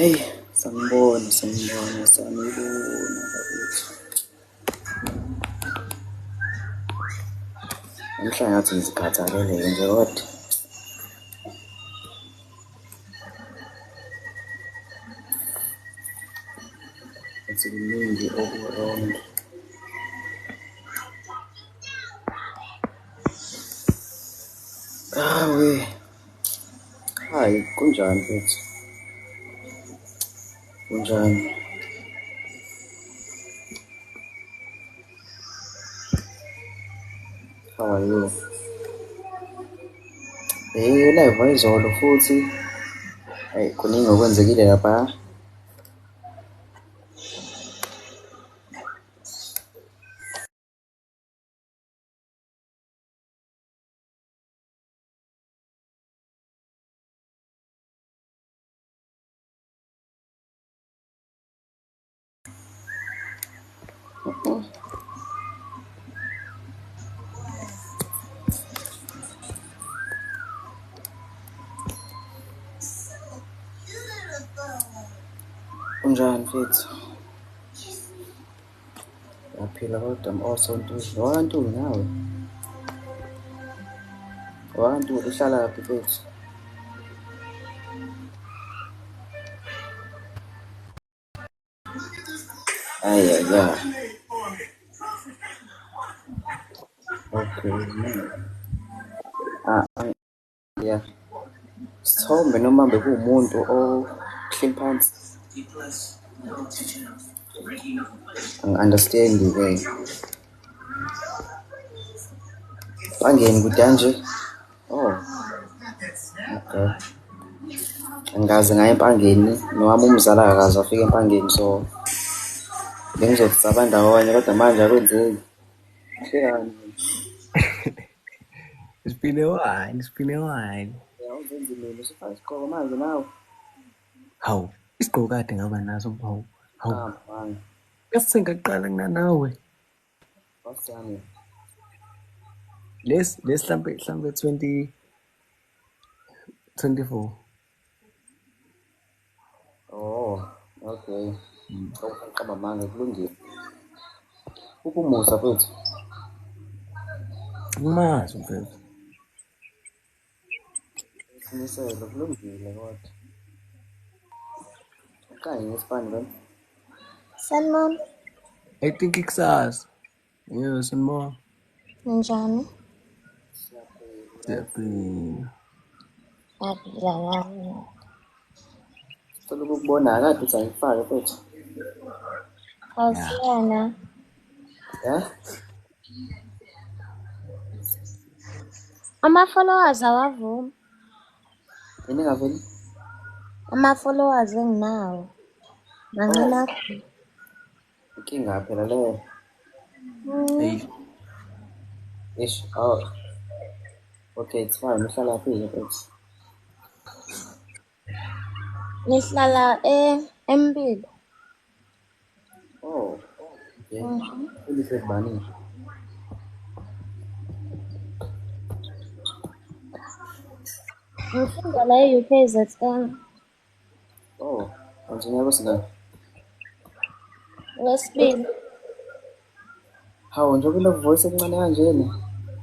Eyi, sanibona, sanibona, sanibona bakithi. Namhlanje ngathi ngizikhathalele nje kodwa. Ngathi kuningi oku-wrong. Awe, hayi kunjani mfethu? Kunjani? How are you? Eh, live wayizolo futhi. Hayi, kuningi okwenzekile lapha. Kunjani mfethu? Ngiyaphila kodwa I'm also Ntuli. WakaNtuli nawe? WakaNtuli uhlalaphi mfethu? Ay ay ay. Okay. Ah, yeah. Sithombe noma bekuwumuntu ohleli phansi. Angi-understand-ke. Bangeni kude kanje? Oh, okay. Angikaze ngaya eMpangeni, nowami umzala akakaze afike eMpangeni so bengizothi saba ndawonye kodwa manje akwenzeki. Hlekani. It's been a while, it's been a while. Awuzenzi mina usufaka isigqoko manje nawe. Hawu, isigqoko kade ngaba naso, hawu, hawu. Ah, mfana. Yazi sengaqala kunanawe. Wasiyami. Lesi hlampe 2024. Oh, okay. Awuqamba amanga kulungile. Ukumusa futhi. Ngimazi mfethu. Simiselo kulungile kodwa. Uqale ngesipani wena. Sanibona, I think ikusasa. Yebo, sanibona. ninjani? Siyaphila. Siyaphila. Ngiyaphila nami. Sicela ukukubona akade uthi angikufake mfethu. Yeah. Awusiyana. Eh? Ama-followers awavumi. Yini engaveli? Ama-followers enginawo. Oh, Mancane kakhulu. inkinga phela leyo. Hey, Ish, oh, okay, it's fine. Uhlala phi mfethu? Ngihlala eMbilo. Oh, okay. Mhm. Ufundise kubani? Ngifunda la e-UKZN. Oh, engineer kwesingaki? Wesibili. Hawu, njengoba une voice encane kanjena.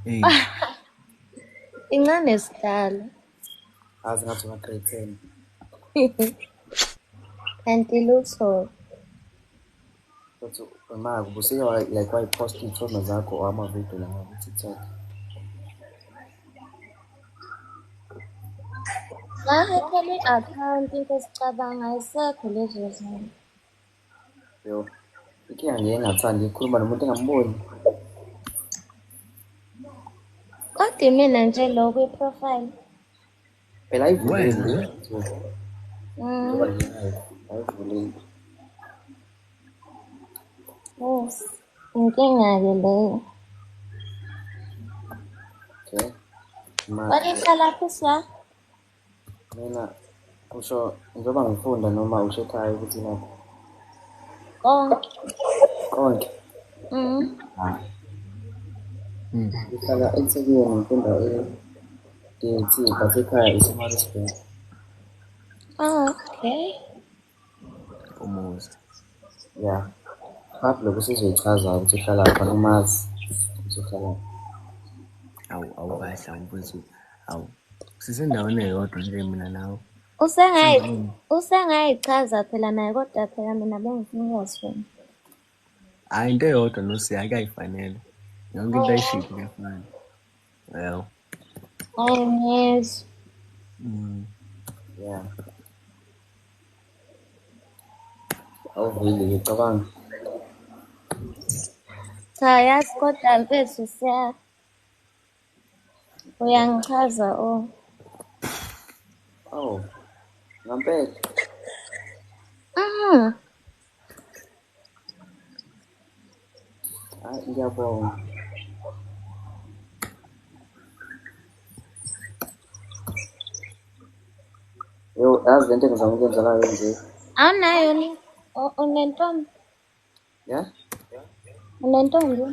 hey. Incane sidala. Azi ngathi una grade 10. Kanti lutho. Futhi ma ubusike like wayipost iy'thombe zakho or ama-video la ku-TikTok. Ngahackelwa i-akhawunti into esicabanga ayisekho lezo zinto. Yo, inkinga ngiye ngingathandi ukukhuluma nomuntu engamboni. Kodwa imina nje lo kwi-profile. Phela ayivuleki Wena le nje. njengoba nginayo, ayivuleki. Yes. Inkinga-ke leyo. Okay. Imali. Wena uhlala phi siya? Mina usho njengoba ngifunda noma usho ekhaya ukuthi lapho Konke. konke. Mhm. Ngihlala eThekwini ngifunda e-DUT but ekhaya ise-Maritzburg. Oh, okay. Umuzi. Yeah. Pablo kusizoyichaza ukuthi uhlala khona umazi ukuthi uhlala. Awu awu kahle awu mfethu. Awu. Sisendaweni eyodwa nje mina nawe. Usengayi Sendaweni. usengayichaza phela naye kodwa phela mina bengifuna ukwazi wena. Hhayi into eyodwa noSiya kuyayifanele. Yonke into ayishilo kuyafana. Yebo. Hayi ngiyezwa. Yeah. Awuvile ngicabanga. Cha yazi kodwa mfethu siya uyangichaza oh. Oh, ngampela. Mhm. Hayi ngiyabonga. Yo, yazi lento engizama ukuyenza la nje. Awunayo ni unentombi? Yeah? Unentombi?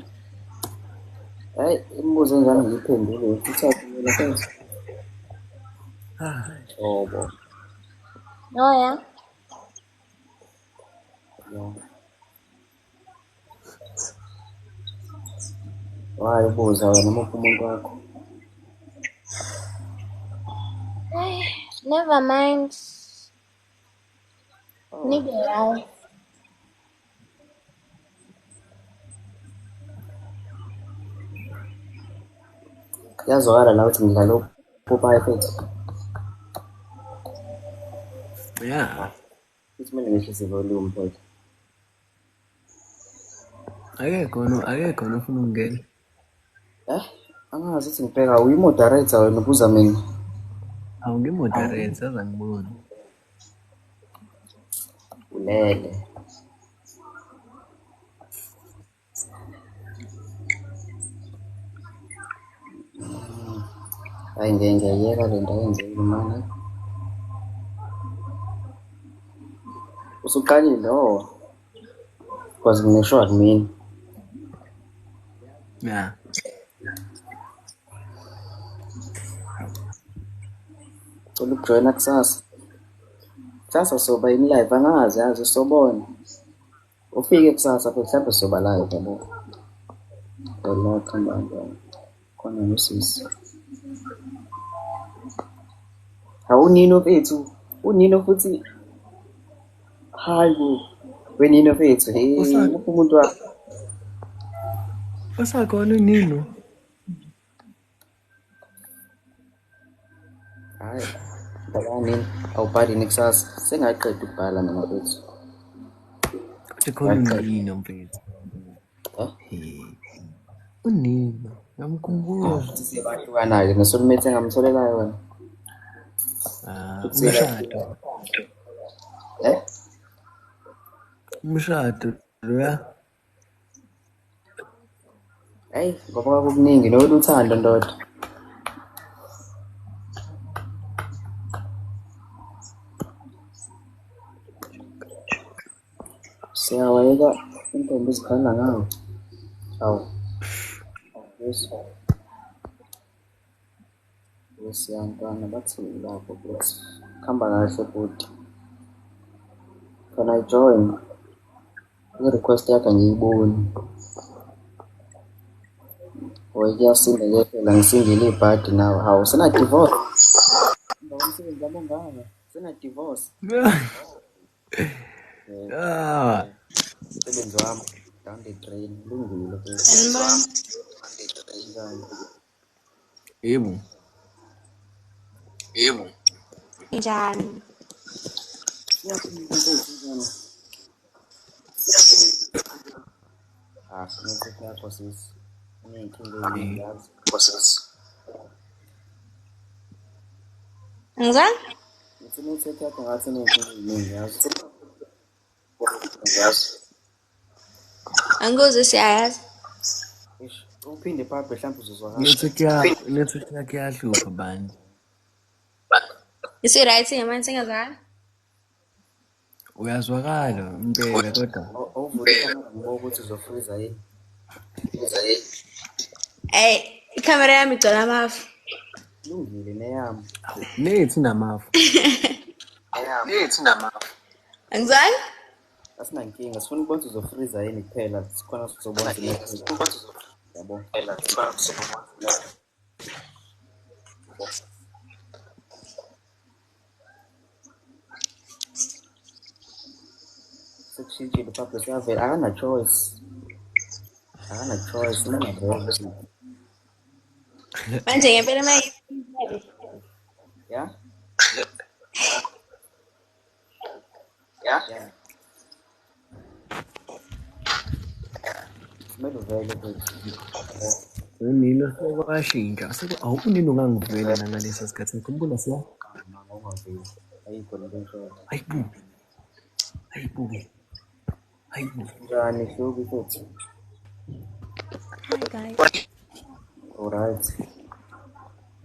Hayi, imibuzo enjalo ngiyiphendule TikTok mina mfethu. Ah, Qobo. Oh ya. Yeah. Why ubuza wena muphi umuntu wakho? Ay, never mind. Oh. Nibe right. Kuyazwakala la ukuthi ngidlala upopayi mfethu. yeah. Futhi kumele ngehlise volume mfethu. Akekho akekho ofuna ukungena. Eh, angazi ukuthi ngibheka uyi-moderator wena ubuza mina. Awu ngimoderate aze angiboni. Ulele. Hayi ngeke ngiyayeka le nto ayenzekile mane. Usuqalile oh. Because ngisho admin. Yeah. Cela ukujoyina kusasa. Kusasa soba in live angazi yazi sobona. Ufike kusasa futhi mhlawumbe soba live yabo. Phela khamba kanjani. Khona nosisi. Hawu unino mfethu. Unino futhi hayi bo. Wenino mfethu. Hey, muphi umuntu wakho? Usakhona unino. Hayi. Bhalani awubhali kusasa. Sengaqeda ukubhala mina mfethu. Kodwa khona unino mfethu. Eh? Hey. Unino. Ngamkhumbula. Futhi sebahlukana-ke nesoulmate engamtholela yona. Ah, Futhi umshado. Eh? Umshado loya. Hayi, ngoba kwakukuningi noluthando ndoda. Siyawayeka intombi ezikhanda ngawo. Awu. Yes. Yes, yantwana bathini lapho futhi. Kuhamba kahle bhuti. Can I join? I-request yakho angiyiboni. Boy, kuyasinda ke phela ngisingile ibhadi nawe. Hawu, sena divorce. Emva komsebenzi wami ongaka, sena divorce. Ah, Umsebenzi wami down the drain. Lungile futhi. Sanibona. Njani? yebo. Njani? Siyaphila mfethu, njani? Ah, network yakho sisi. Iney'nkinga ey'ningi Eh. yazi. Ngizwa? Ngithi network yakho ngathi iney'nkinga ey'ningi yazi. Angikuzwa siyayazi. Eish, Uphinde Pablo mhlawumbe uzozwakala. Network yakho, network yakho iyahlupha bandla. Isi-right manje sengiyazwakala? Uyazwakala impela kodwa Awuvule ikhamera ngibuke ukuthi uzofriza yini. Ey, ikhamera yami igcwele amafu. Kulungile neyami. nethi inamafu. Angizwani? Asinankinga, sifuna ukubona ukuthi uzofriza yini kuphela, sikhona sizobona ukuthi yabo. Sekushintshile Pablo siyavela, akana choice. Akana choice, mina ngavela. Manje ngempela mayi Yeah? Yeah. Kumele uvele futhi. Unino sekwashintsha. Awu unino ngangivela nangalesa sikhathi ngikhumbula siya. Mama ungaveli. Ayikho lento engishoyo. Hayibo. Hayibo. Hayibo. Njani Hlubi futhi? Hi guys. Alright.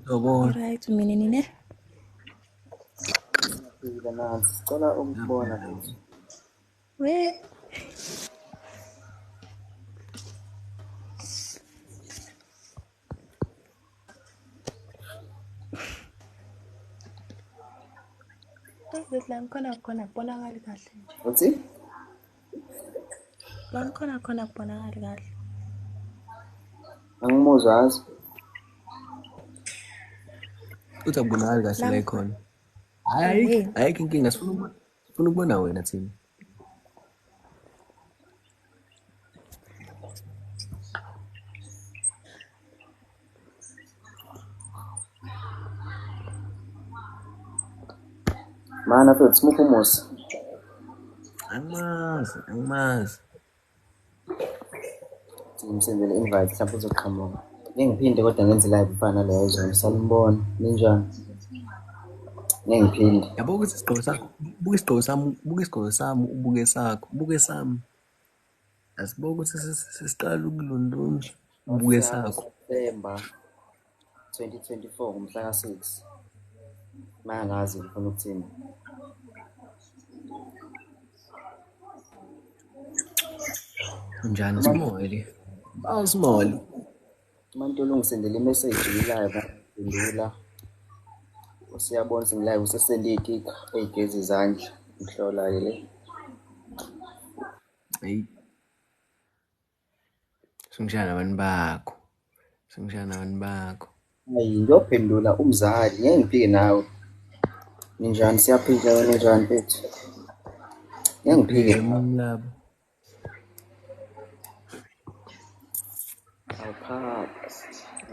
Yabona. Alright, mina nine. Siyaphila nansi. Sicela ukubona futhi. We Ngathi la ngikhona khona akubonakali kahle nje. Uthi? La ngikhona khona akubonakali kahle. Angimuzwa yazi. Uthi akubonakali kahle La la ikhona. Hayi yini? ayikho inkinga sifuna sifuna ukubona wena thina. Mana futhi simuphi umusa. Angimazi, angimazi. Ngimsendele invite mhlawumbe uzoqhamuka. Ngeke ngiphinde kodwa ngenze live ifana naleyo izolo. Sanibona. Ninjani? Ngeke ngiphinde. Yabo ukuthi isigqoko sakho, buka isigqoko sami, buka isigqoko sami, ubuke sakho, buke sami. Asibuke ukuthi sesiqala ukulundunja, ubuke Wasiyalo sakho. September 2024 ngomhla ka-6. Mangazi ngifuna ukuthini. Unjani Small? Awu Small. Umuntu ungisendele i-message live ngiphendula. Usiyabona ukuthi ngilive usesende iy'tikha ey'geza izandla. Ngihlola-ke le. Hey, sengishaya nabantu bakho. Sengishaya nabantu bakho. Hayi ngiyophendula umzali ngeke ngiphike nawe. Ninjani siyaphila wena unjani mfethu? Ngeke ngiphike Siyaphila nawe. mlabo. Awuphathi.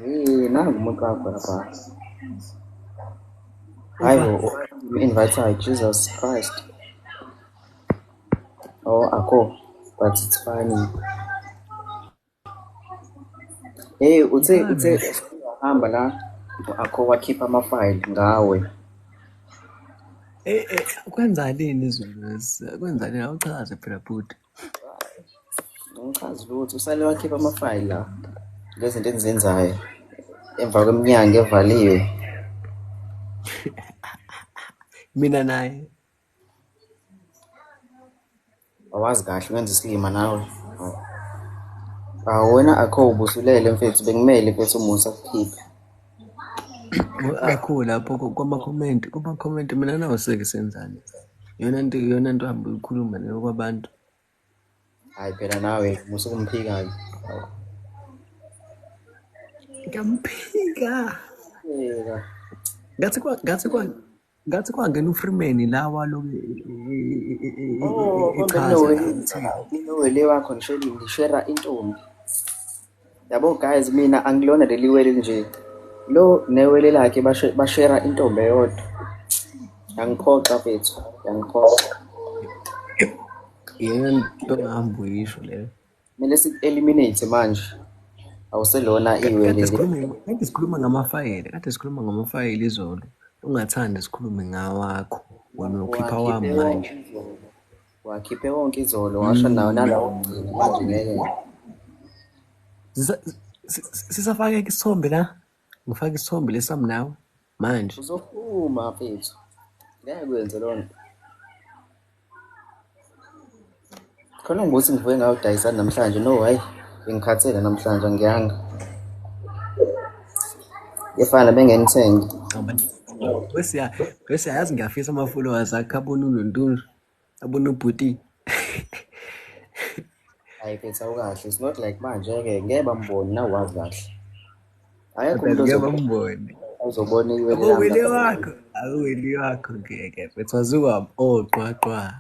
Hey, nangu umuntu wakho lapha. Hayi Uba bo, invite Jesus Christ. Oh, akho. But it's funny. Hey, uthe ubani uthe lo? hamba la akho wakhipha amafayili ngawe. Eh eh kwenzaleni izolo? Kwenzaleni awuchaze phela bhuti. Ngichazi lutho usale wakhipha amafayili la ngezinto engizenzayo emva kweminyaka evaliwe. Mina naye. Awazi kahle wenza isilima nawe. Awu wena akho ubusulele mfethu bekumele mfethu umusa kukhiphe. Akho lapho kwama-comment, kuma-comment mina nawe seke senzani. Yona nto hamba uyikhuluma leyo kwabantu. Hayi phela nawe musa kumphika-ke. Ngiyamphika. Yeka. Ngathi kwa ngathi kwa ngathi kwangena uFreeman la waloku Oh, kambe echaza la ukuthi ninowele wakho ngishera intombi. Yabo guys mina angilona leli wele nje. Lo newele lakhe bashera intombi eyodwa. Yangiphoxa mfethu, yangiphoxa. Iyona nto ongahamba uyisho leyo. Kumele siku-eliminate manje. Awuselona iwele Kade leli. sikhuluma kade sikhuluma ngamafayela, kade sikhuluma ngamafayela izolo. Ungathandi sikhulume ngawakho. Wena ukhipha wami Wakhiphe wonke manje. izolo. Wakhiphe wonke izolo washo nawo nalawo ogcina manje ngeke. Sisafake isithombe la. Ngifake isithombe lesami nawe manje. Uzophuma mfethu. Ngeke kwenze loo nto. Khona ngibuthi ngivuke ngawudayisana namhlanje. No, hayi, ngikhathele namhlanje angiyanga. Yefana bengenithenge. Bese bese yazi ngiyafisa ama-followers akhe abone uNontunju, abone ubhuti. Hayi mfethu awukahle. It's not like manje-ke ngeke bambone nawe wazi kahle. Akekho umuntu Ngeke bambone. ozobona iwele Yabo lami wele lapha. wakho, awuwele wakho ngeke. Mfethu waziwa oqwaqwa.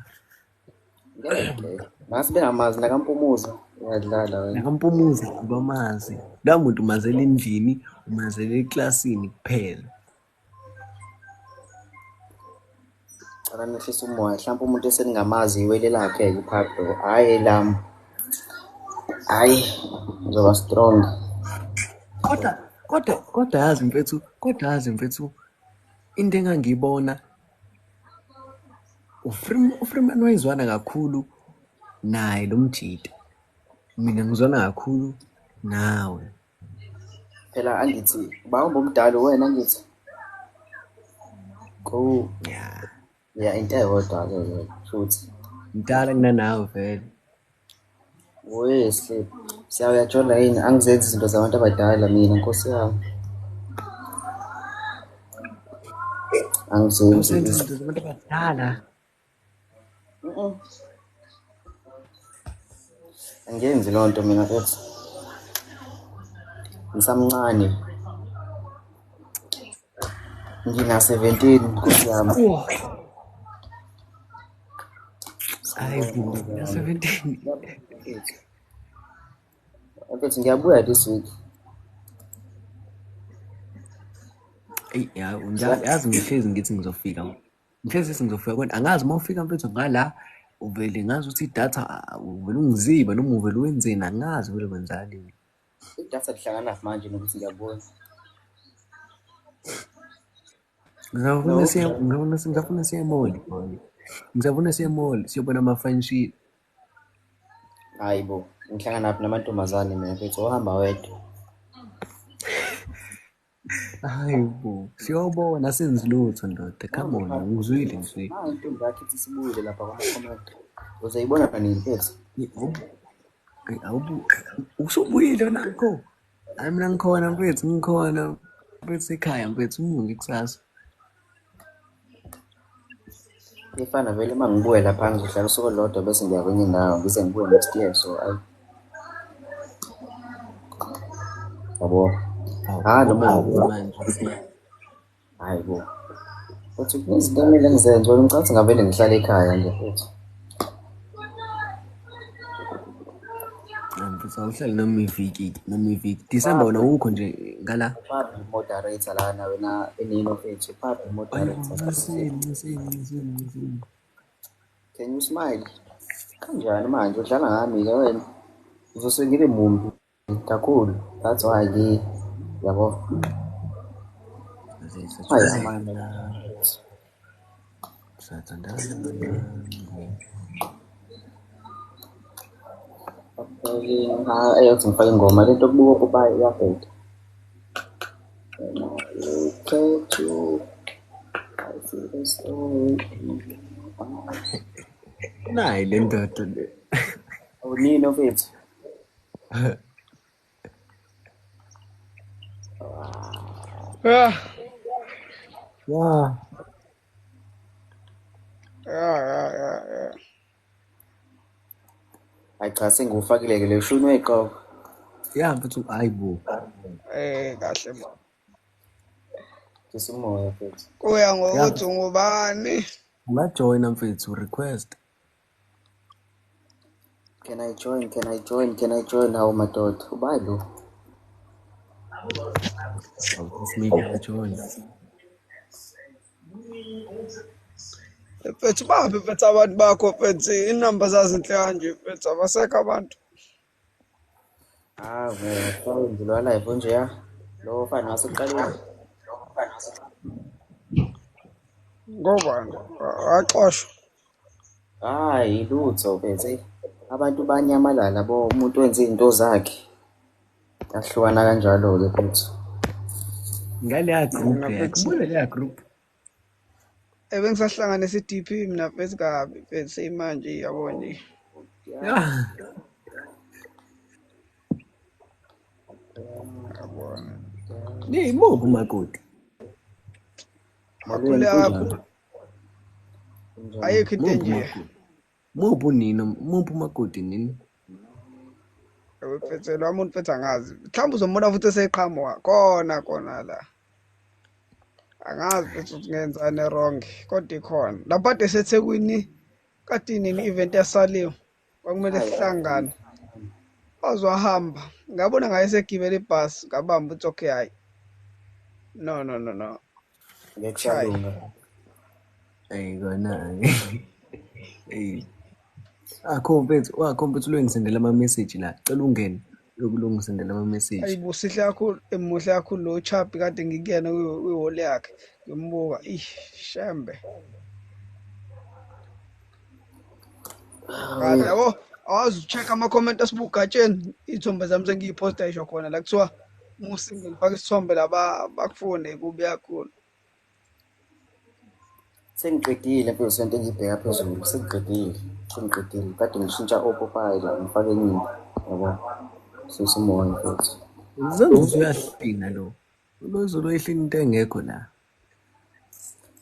Ngeke. Mase bengamazi nakaMpumuza. Uyadlala wena. Nakampumuza abamazi. La muntu umazela endlini, umazela eklasini kuphela. Cela nehlise umoya. Mhlawumbe umuntu eseningamazi iwele lakhe-ke uPablo. Hhayi elami. Hhayi, ngizoba strong. Kodwa yazi mfethu, kodwa yazi mfethu, into engangiyibona uFreeman wayezwana kakhulu naye lo mjita. Mina ngizwana kakhulu nawe. Phela angithi bawumbe umdala wena angithi. Go. Yeah. Yeah, into eyodwa-ke leyo futhi. Mdala kunanawe vele. Wesley, siyawuyajola yini? Angizenzi izinto zabantu abadala mina, nkosi yami. Angizenzi. Awusenzi izinto zabantu abadala. Angiyenzi loo nto mina mfethu. Ngisamncane. Ngina 17 nkosi yami. Hayi bo, na 17. Mfethu ngiyabuya this week. Eyi, ya, yazi ngihlezi ngithi ngizofika. Ngihlezi ngithi ngizofika kodwa angazi uma ufika mfethu ngala uvele ngazi ukuthi idatha uvele ungiziba noma uvele wenzeni angazi vele kwenzakaleni. Idatha lihlangana manje nokuthi ngiyabuya. Ngizafuna siye ngizafuna siye mall boy. Ngizafuna siye mall siyobona ama-function. Hayi bo, ngihlangana naphi namantombazane mina mfethu ohamba wedwa. Hayi bo, siyobona senzi lutho ndoda. Come on, ngizwile ngizwile. Ah, intombi yakho ithi sibuyile lapha kwama-comment. Uzoyibona nini mfethu? Awubu usubuyile wena ngikho. Hayi mina ngikhona mfethu, ngikhona mfethu ekhaya mfethu umungi kusasa. Ifana vele uma ngibuya lapha ngizohlala usuku olulodwa bese ngiya kwenye indawo ngize ngibuye next year so ayi. Yabo. Ah, noma manje. Hayi bo. Futhi kunezinto ekumele ngizenze wena ngicabanga ngavele ngihlale ekhaya nje futhi. Mfethu awuhlali noma iviki, noma iviki. December wena ukho nje ngala. Pub moderator lana wena enino mfethu, pub moderator. Ncisini. Can you smile? Kanjani manje udlala ngami ke wena? Uzosuke ngibe mumbi kakhulu. That's why ngi yabo. Hayi amandla. Sathandana. Ha, eyothi ngifake ingoma lento kubuka kuba iyabheda. Look at you. I see the story. Nayi le ndoda le. Awunini mfethu? Yeah. Yeah. Yeah. Hayi cha sengiwufakile ke le shuni weqobo. Yeah mfethu hayi bo. Kahle bo. Sisumoya mfethu. Kuya ngokuthi ungubani? Ungajoyina mfethu request. Can I join? Can I join? Can I join? Hawu madoda, ubani lo? Maybe join. Mfethu baphi mfethu abantu bakho mfethu inamba zazinhle kanje mfethu abasekho abantu. Ah, ngeke lo live nje ya. Lo mfana wasekuqaleni. Ngobani? Waxoshwa. Hayi lutho mfethu. Abantu banyamalala bo umuntu wenza izinto zakhe. Yahlukana kanjalo-ke futhi. Ngaleya group Mina leya, mfethu kubona leya group. Ebengisahlanganisa i-DP mina mfethu kabi mfethu seyimanje yabo nje. Yeah. Yabona. Ni muphi umakoti? Molweni, Akhule kunjani? kakhulu. Kunjani? Ayikho into Muphi enje. umakoti? Muphi unina? Muphi umakoti nini? Mfethu lo muntu mfethu angazi. Mhlawumbe uzombona futhi eseqhamuka khona khona la. Angazi mfethu ukuthi ngenzani wrong kodwa ikhona. Lapha kade seThekwini kade inini event yasaliwe. Kwakumele Hayi, sihlangane. Waze wahamba. Ngabona ngaye segibela ibhasi ngabamba ukuthi okay hayi. No no no no. Ngeke Chai. kusalunga. Ey kona. Ey. Akho mfethu, wakho mfethu ulungisendela ama message la. Cela ungene uyokulungisendela ama message. Ayibo sihle kakhulu emuhle kakhulu lo chap kade ngikuyena kwi-wall yakhe ngimbuka ish shembe kahle yabo awazi ucheck ama-comment asibugatsheni iy'thombe zami sengiyiphosta isho khona la kuthiwa musingle faka isithombe la bakufune kubi kakhulu. Sengiqedile mfethu lento engiyibheka phezulu, sengiqedile, sengiqedile. Kade ngishintsha opopayi la ngifake enye into, yabo. Susa umoya mfethu. Uzenza uyahlina lo. Ulozo loyihlina into engekho la.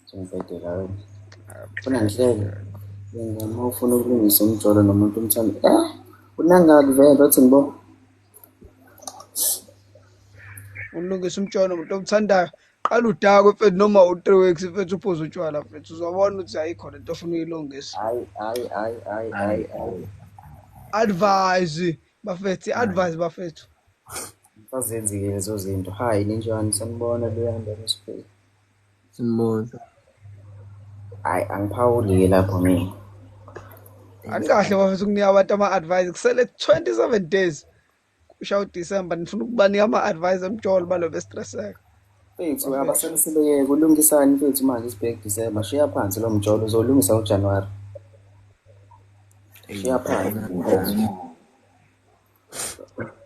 Sengibhedela wena. Funa ngihleke. Wena uma ufuna ukulungisa umjolo nomuntu umthanda. Eh, unangaki vele othi ngibo. Ulungisa umtsholo umuntu omthandayo qala udakwe mfethu noma u-3 weeks mfethu uphuze utshwala mfethu uzobona ukuthi ayikho lento ofuna uyilungisa. Hayi, hayi, hayi, hayi, hayi, hayi. Advise bafethu, advise bafethu. Azenzi-ke lezo zinto. Hayi, ninjani? Sanibona Luyanda Msiphi. Simbona. Hayi, angiphawuli-ke lapho mina. Anikahle bafethu ukunika abantu ama-advice kusele 27 days kusha uDecember nifuna ukubanika ama-advice emjolo balo bestresseka. Mfethu, Bafethu. abasebesibeyeke ulungisani mfethu manje sibheke December. Shiya phansi lo mjolo uzolungisa uJanuary. Shiya phansi mfethu.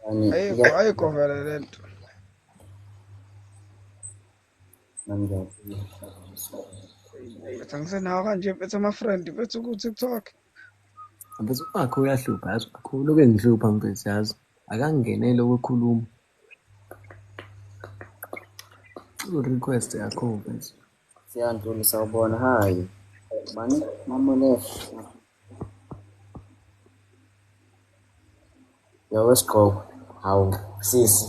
Yani, Ayikho ayikho vele lento. nami ngiyaphila. Mfethu angisenawo kanje mfethu ama-friend mfethu ku-TikTok. Mfethu wakho uyahlupha yazi wakho lokho engihlupha mfethu yazi. Akangenele ukukhuluma. U-request yakho mfethu. Siyandlula sawubona. Hayi. Bani? Mamolefe. Yowesigqoko. Hawu, sisi.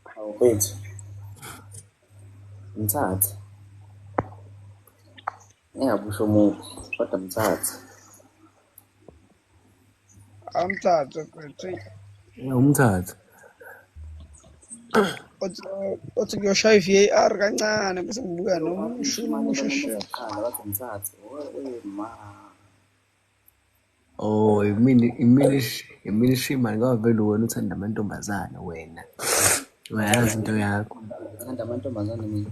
Hawu mfethu. Mthathe. Engabusho muphi, kodwa mthathe. Amthathe mfethu. Umthathe. Othi kuyoshaya i-VAR kancane bese ngibuka nomshini omusha shit. Bathi mthathe. Oy ma. Oh, imini shimani ngoba vele wena uthanda amantombazana wena. Uyayazi into yakho. Ngithanda amantombazane mina.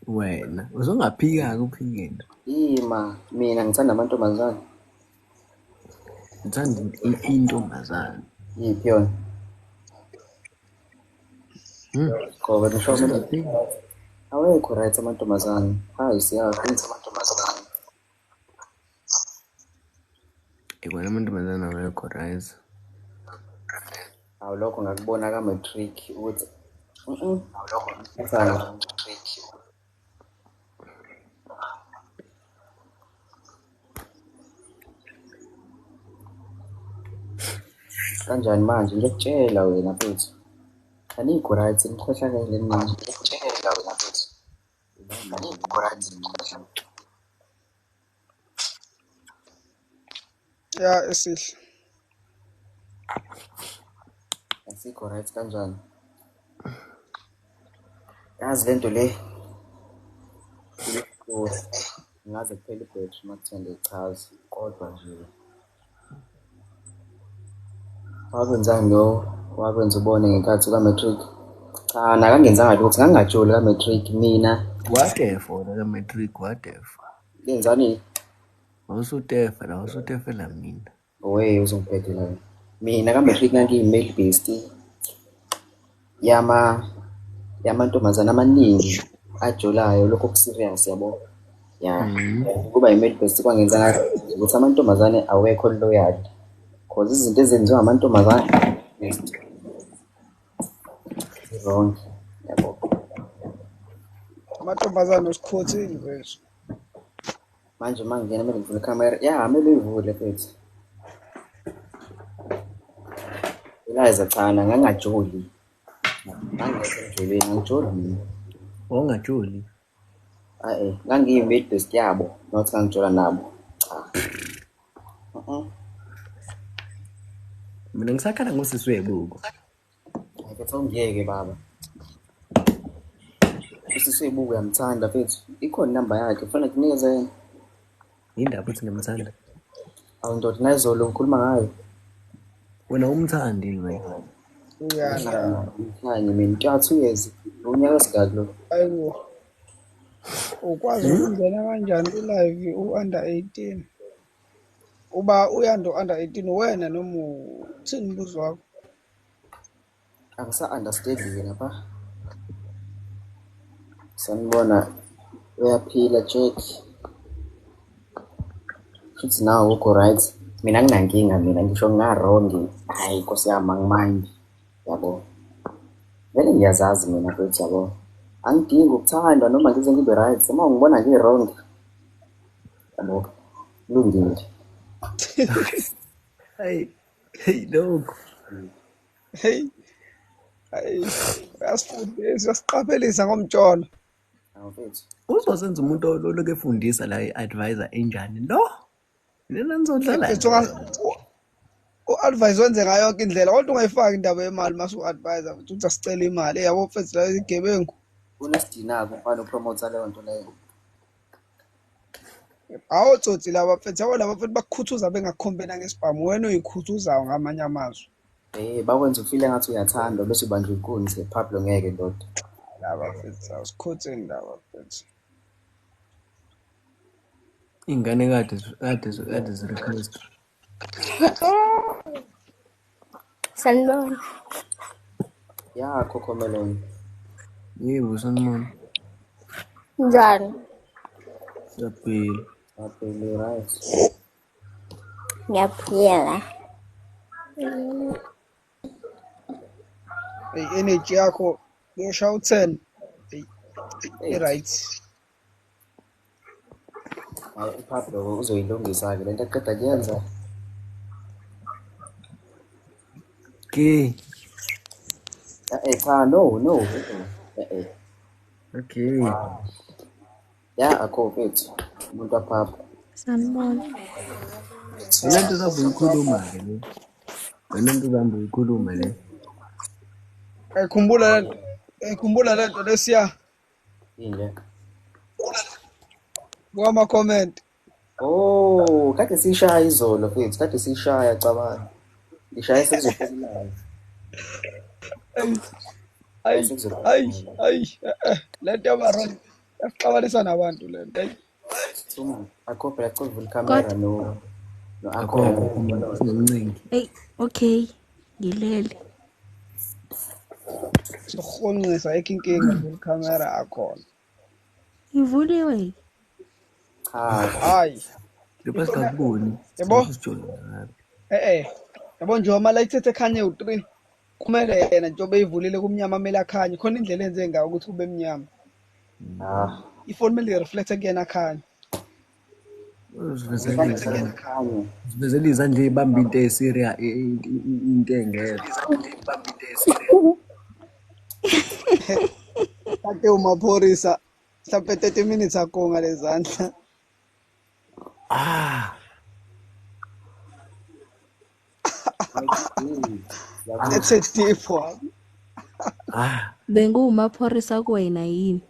Wena uzongaphika-ke uphikeni. Ima, mina ngithanda amantombazane. Uthanda intombazane. Yiphi yona? Ngoba ngisho Uzongaphika. awekho right amantombazane. Hayi siyakho. Ikona amantombazane awekho right. Awu lokho ngakubona ka-matric ukuthi Ngithanda. Kanjani manje ngiyakutshela wena mfethu. Anikho right nikhohlakele nina. Ya esihle. Asikho right kanjani? Yazi lento le. Ngaze kuphela ibhetri uma kuthiwa ngiyichaza kodwa nje. Wakwenzani lo? Wakwenza ubone ngenkathi ka-matric? Cha, nakangenzanga lutho, ngangingajoli ka-matric mina. Watefa wena ka-matric, watefa. Ngenzani? Wawusutefa la, wawusutefela mina. Owe uzongibhedela wena. Mina ka-matric ngangiyi-male bestie yamantombazane amaningi ajolayo, lokho oku-serious yabo. Ya, ukuba i-male bestie kwangenza ngazi ukuthi amantombazane awekho loyal. Cause izinto ezenziwa amantombazane bestie wrong yabo. Amantombazane usikhothini mfethu. Manje uma ngingena kumele ngivule ikhamera. Ya, kumele uyivule mfethu. Eliza cha, ngangingajoli. Ngangingekho emjolweni, angijoli mina. Wawungajoli? Ayi, ngangiyi-male bestie yabo, not ngangijola nabo. Cha. Mina ngisakhala ngosisi webuko. Hayi mfethu, awungiyeke baba. Usisi webuko uyamthanda mfethu. Ikhona inamba yakhe, kufanele kunikeze yena. Yindaba ukuthi ngiyamthanda. Awu ndoda, nayizolo ngikhuluma ngayo. Wena umthandi yini wena? Uyanda. Ngithanye mina, kuthiwa 2 years. Unyaka osingaki lo? Ayibo. Ukwazi ukungena kanjani ku-live u-under 18? Uba uyanda u-under 18 wena noma uthini umbuzo wakho? Angisa-understand-ke lapha. Sanibona, uyaphila Jack? Futhi nawe ukho right? Mina anginankinga mina, ngisho nginga-wrong, hhayi Nkosi yami angimind, yabo. Vele ngiyazazi mina futhi yabo. Angidingi ukuthandwa noma ngize ngibe right, uma ungibona ngi-wrong, yabo, kulungile. Hey, hey lokho. Hey. Hayi, uyasifundisa, uyasiqaphelisa ngomjolo. Awu mfethu. Uzosenza umuntu olokhu efundisa la i-advisor enjani lo? Nina nizodlala. Mfethu u-advise wenze ngayo yonke indlela, kodwa ungayifaki indaba yemali mase u-advisor mfethu uthi asicele imali. Yabo mfethu la izigebengu. Unesidina-ke umfana upromotha leyo nto leyo. Awotsotsi laba mfethu, yabo laba mfethu bakukhuthuza bengakukhombi nangesibhamu, wena uyikhuthuzayo ngamanye amazwi. Bakwenza ufile ngathi uyathandwa bese ubanjwa inkunzi Pablo, ngeke ndoda. Laba mfethu awusikhotheni laba mfethu. Ingane kade kade kade request. Sanibona. Ya Cocomelon. Yebo sanibona. Njani? Siyaphila. Siyaphila right. Ngiyaphila. Hey, energy yakho yoshaya u-10. Hey, right. Hayi uPablo uzoyilungisa ke lento aqeda kuyenza. Okay. Cha, no. Okay. Ya akho mfethu umuntu waPablo. Sanibona. Le nto uzabe uyikhuluma ke le. Le nto uzabe uyikhuluma le. Ekhumbula lento, ekhumbula lento lesiya. Yini le? Kwama comment. Oh, kade sishaya izolo mfethu, kade sishaya cabanga. Ngishaya sekuzophela. Ayi, ayi, ayi, lento yaba wrong. Yaxabanisa nabantu lento. Thuma, akho phela cova ikhamera no akho. Sinomncingi. Hey, okay. Ngilele. Sohonqisa ayikho inkinga ikhamera akhona. Ivuliwe. Cha. Hayi. Lapha singakuboni. Yabo? Yabo nje ama light ethe khanye u3. Kumele yena njengoba eyivulile kumnyama kumele akhanye. Khona indlela enze ngayo ukuthi kube mnyama. Ifoni kumele ireflect kuyena akhanye. Usivezela izandla ey'bamba into ey'serious, into engekho. Kade umapholisa mhlampe 30 minutes ago ngalezandla. Ah. That's a deep one. Ah. Benguwumapholisa kuwena yini?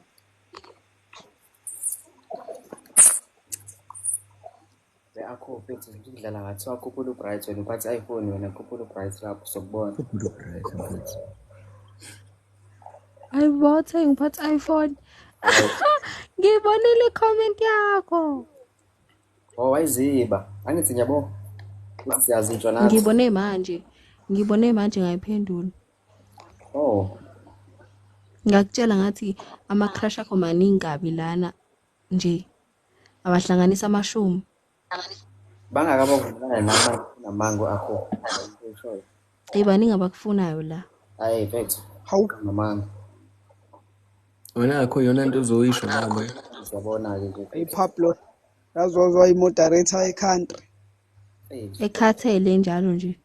Akho mfethu ngidlala ngathiwa khuphula uBright wena uphathe iPhone wena khuphula uBright lapho sokubona. Khuphula uBright mfethu. Hayibo uthe ngiphathe iPhone. Ngibonile i-comment yakho. Oh wayiziba. Angithi ngiyabo. Futhi siyazintshwa nathi. Ngibone manje. Ngibone manje ngayiphendula. Oh, Ngakutshela ngathi ama-crush akho maningi kabi lana nje. Abahlanganisa amashumi. Bangakabavumelana nami namango akho. Ushoyo. Hey, baningi abakufunayo la. Hayi mfethu, Hawu, namanga. Wena akho yona nto ozoyisho nami. Siyabona-ke nje mfethu. iPablo yazozwa i-moderator ye-country. Mfethu. Ekhathele njalo nje.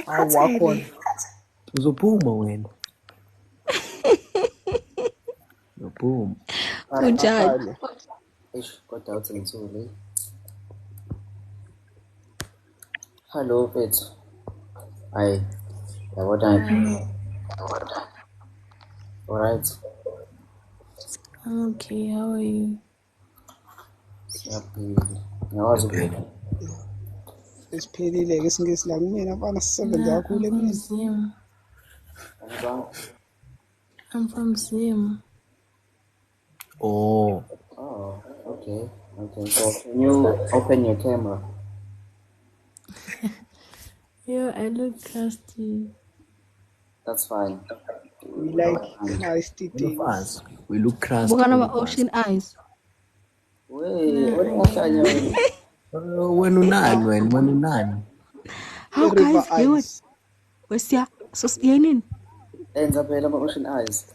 Hawu wakhona. Ekhathele. Uzophuma wena. Uzophuma. Kunjani? Akale. Eish, kodwa uthi ngithule. Hello mfethu. Hayi, yabona. Hi. Alright. I'm okay. How are you? Siyaphila. Ngiyakwazi Siyaphila. ukuphila. Esiphelile-ke isiNgisi la kumina mfana sisebenze Nah, kakhulu I'm from emini. Zim. Angizwanga. I'm from Zim. Oh. Oh, okay. Okay. So can you open your camera? Yo, I look crusty. That's fine. We We like don't mind. crusty All of things. us. We look crust, Buka all nama of us. ocean eyes. Wey, Nah, wena I ungahlanya can't. wena. Wena unani wena? Wena unani? How I-river guys, yewe eyes. wesiya so yenini? Enza phela ama-ocean eyes.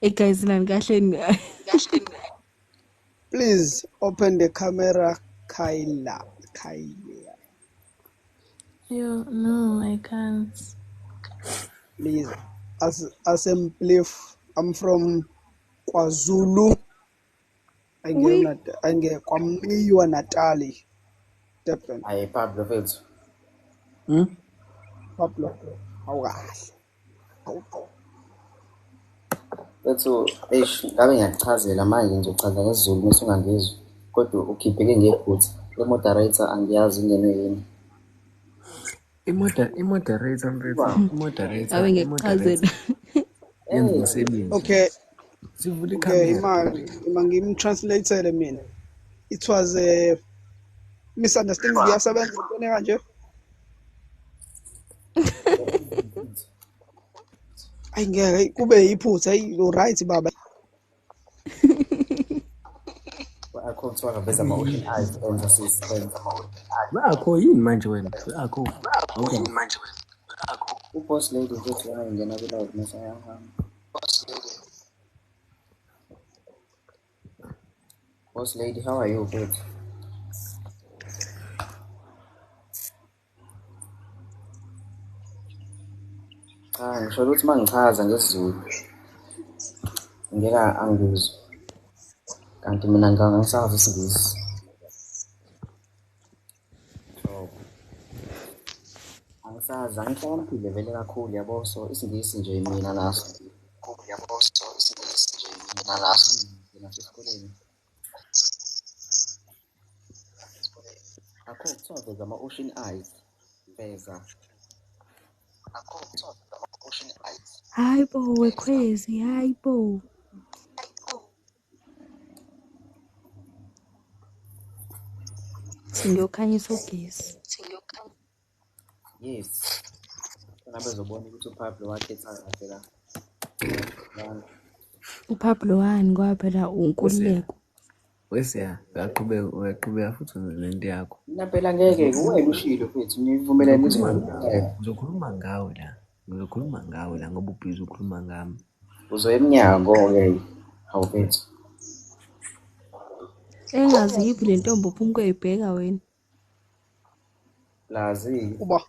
Hey guys, nani kahle. Please open the camera, Kyla. Kyla. Yo, no, I can't. Please. As Asemplif. I'm from KwaZulu. We Kwamiwa Natali. Durban. Hayi Pablo mfethu. Pablo. Hawu kahle. Hawu. Mfethu, eish, ngabe ngiyakuchazela manje ngizochaza ngesiZulu mase ungangizwa. Kodwa ukhipheke ngephutha. Le moderator angiyazi ingenwe yini. I-moderator mfethu, Uba. i-moderator, Ngabe i-moderator ngikuchazela. yenza Hey, umsebenzi. Okay. Sivule Okay, ikhamera. ima ngimtranslateele mina. It was a misunderstanding iyasebenza intoni kanje? Ayi ngeke kube iphutha, ayi right baba. Akho kuthiwa kaveza ama-ocean eyes enza sis enza. Akho yini manje wena? Akho. Awukazi. U-boss lady mfethu wangena ku-live mase ayahamba. Boss lady, how are you mfethu? Cha, ngisho ukuthi uma ngichaza ngesiZulu ngeke angizwe. Kanti mina ngangisazi isiNgisi. So, angisazi, angihlakaniphile vele kakhulu yabo. So isiNgisi nje mina naso. Nasesikoleni. Akho kuthiwa veza ama-ocean eyes. Veza. Hayi bo wekhwezi, hayi bo. Singiyokhanyisa ugesi. Yes. Khona bezobona ukuthi uPablo wakhetha kahle la. Yabona. UPablo wani ngoba phela unkululeko. Wesiya, uyaqhubeka uyaqhubeka futhi nento yakho. Mina phela ngeke wena ushilo mfethu nivumelene Ngizokhuluma ukuthi ngawe, ngizokhuluma ngawe la. Ngizokhuluma ngawe la ngoba ubhizi ukhuluma ngami. uzoya emnyango-ke. Hawu mfethu. Engazi yiphi le ntombi uphuma ukuyibheka wena. Lazi-ke. Uba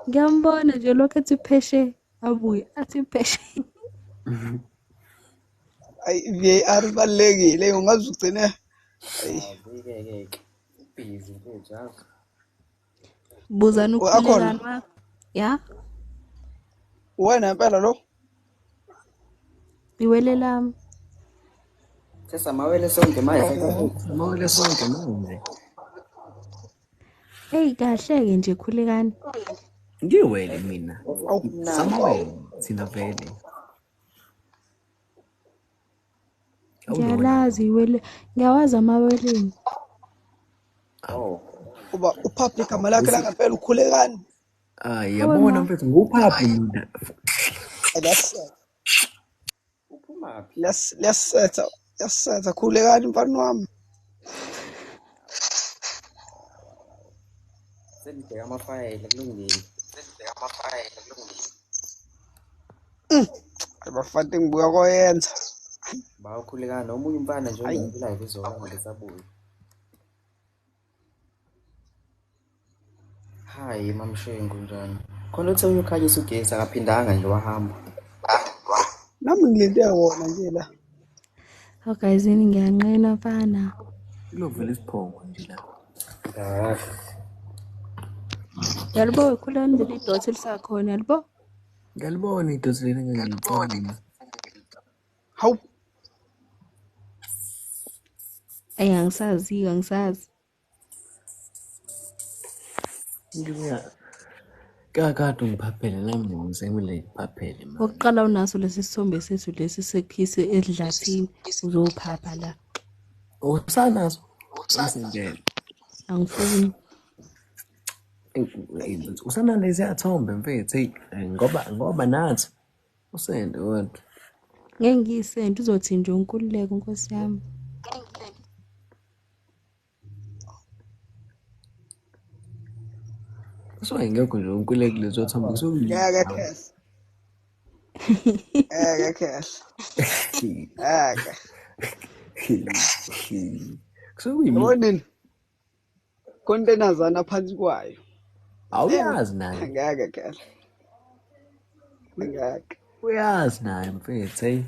Ngiyambona nje lokhu ethi pheshe abuye athi pheshe. ayi VAR ibalulekile ungaze ugcine ayi Lazi-ke ke. Ubhizi mfethu yazi. Buzani akhona ukhulekani wakho. Ya, wena impela lo. iwele lami. Sesamawele sonke manje South Africa. Samawele sonke manje. Eyi kahle-ke nje khulekani. Ngiwele mina. Awu Mnandi. Samawele thina vele. Awulona Ngiyalazi iwele, ngiyawazi amaweleni. Awu. Oh. Uba uPablo igama lakhe langempela uKhulekani. Hayi Hawe yabona ma. mfethu nguPablo mina. Liyasetha, Uphumaphi? liyasetha, liyasetha. Khulekani mfana wami. Sengibheka amafayela kulungile. Hayi bafana engibuya koyenza. Bawukhulekana nomunye umfana nje Hayi. ongene live izolo angabe Hayi mamshengu njani? Khona uthe uyokhanyisa ugesi akaphindanga nje wahamba. Nami ngilinde wona nje la. Hawu guys, yini ngiyanqena mfana. Kulovela isiphongo nje la. Ah, Yalibo khulani leli dot elisakhona yalibo. Ngiyalibona idosi leli engangilithanda mina. Hawu, Ayi angisazi, angisazi. Ngibuya kakade ungiphaphele nami ngisemile ngiphaphele manje. Okokuqala unaso lesi sithombe sethu lesi sekhisi edlathini uzophapha la. Usanaso? Usendele. Angifuni. Usanalezi athombe mfethu hey ngoba nathi usende kodwa. Ngeke ngiyisende uzothi nje unkululeko nkosi yami. Kusuke ngekho nje unkululeko lezo thombe kusuke ngeke khehla. Ngeke khehla. Ngeke. Kusuke kuyimi. Yabonini? Containers phansi kwayo. Awuyazi naye. Ngeke khehla. Ngeke. Uyazi naye mfethu hey.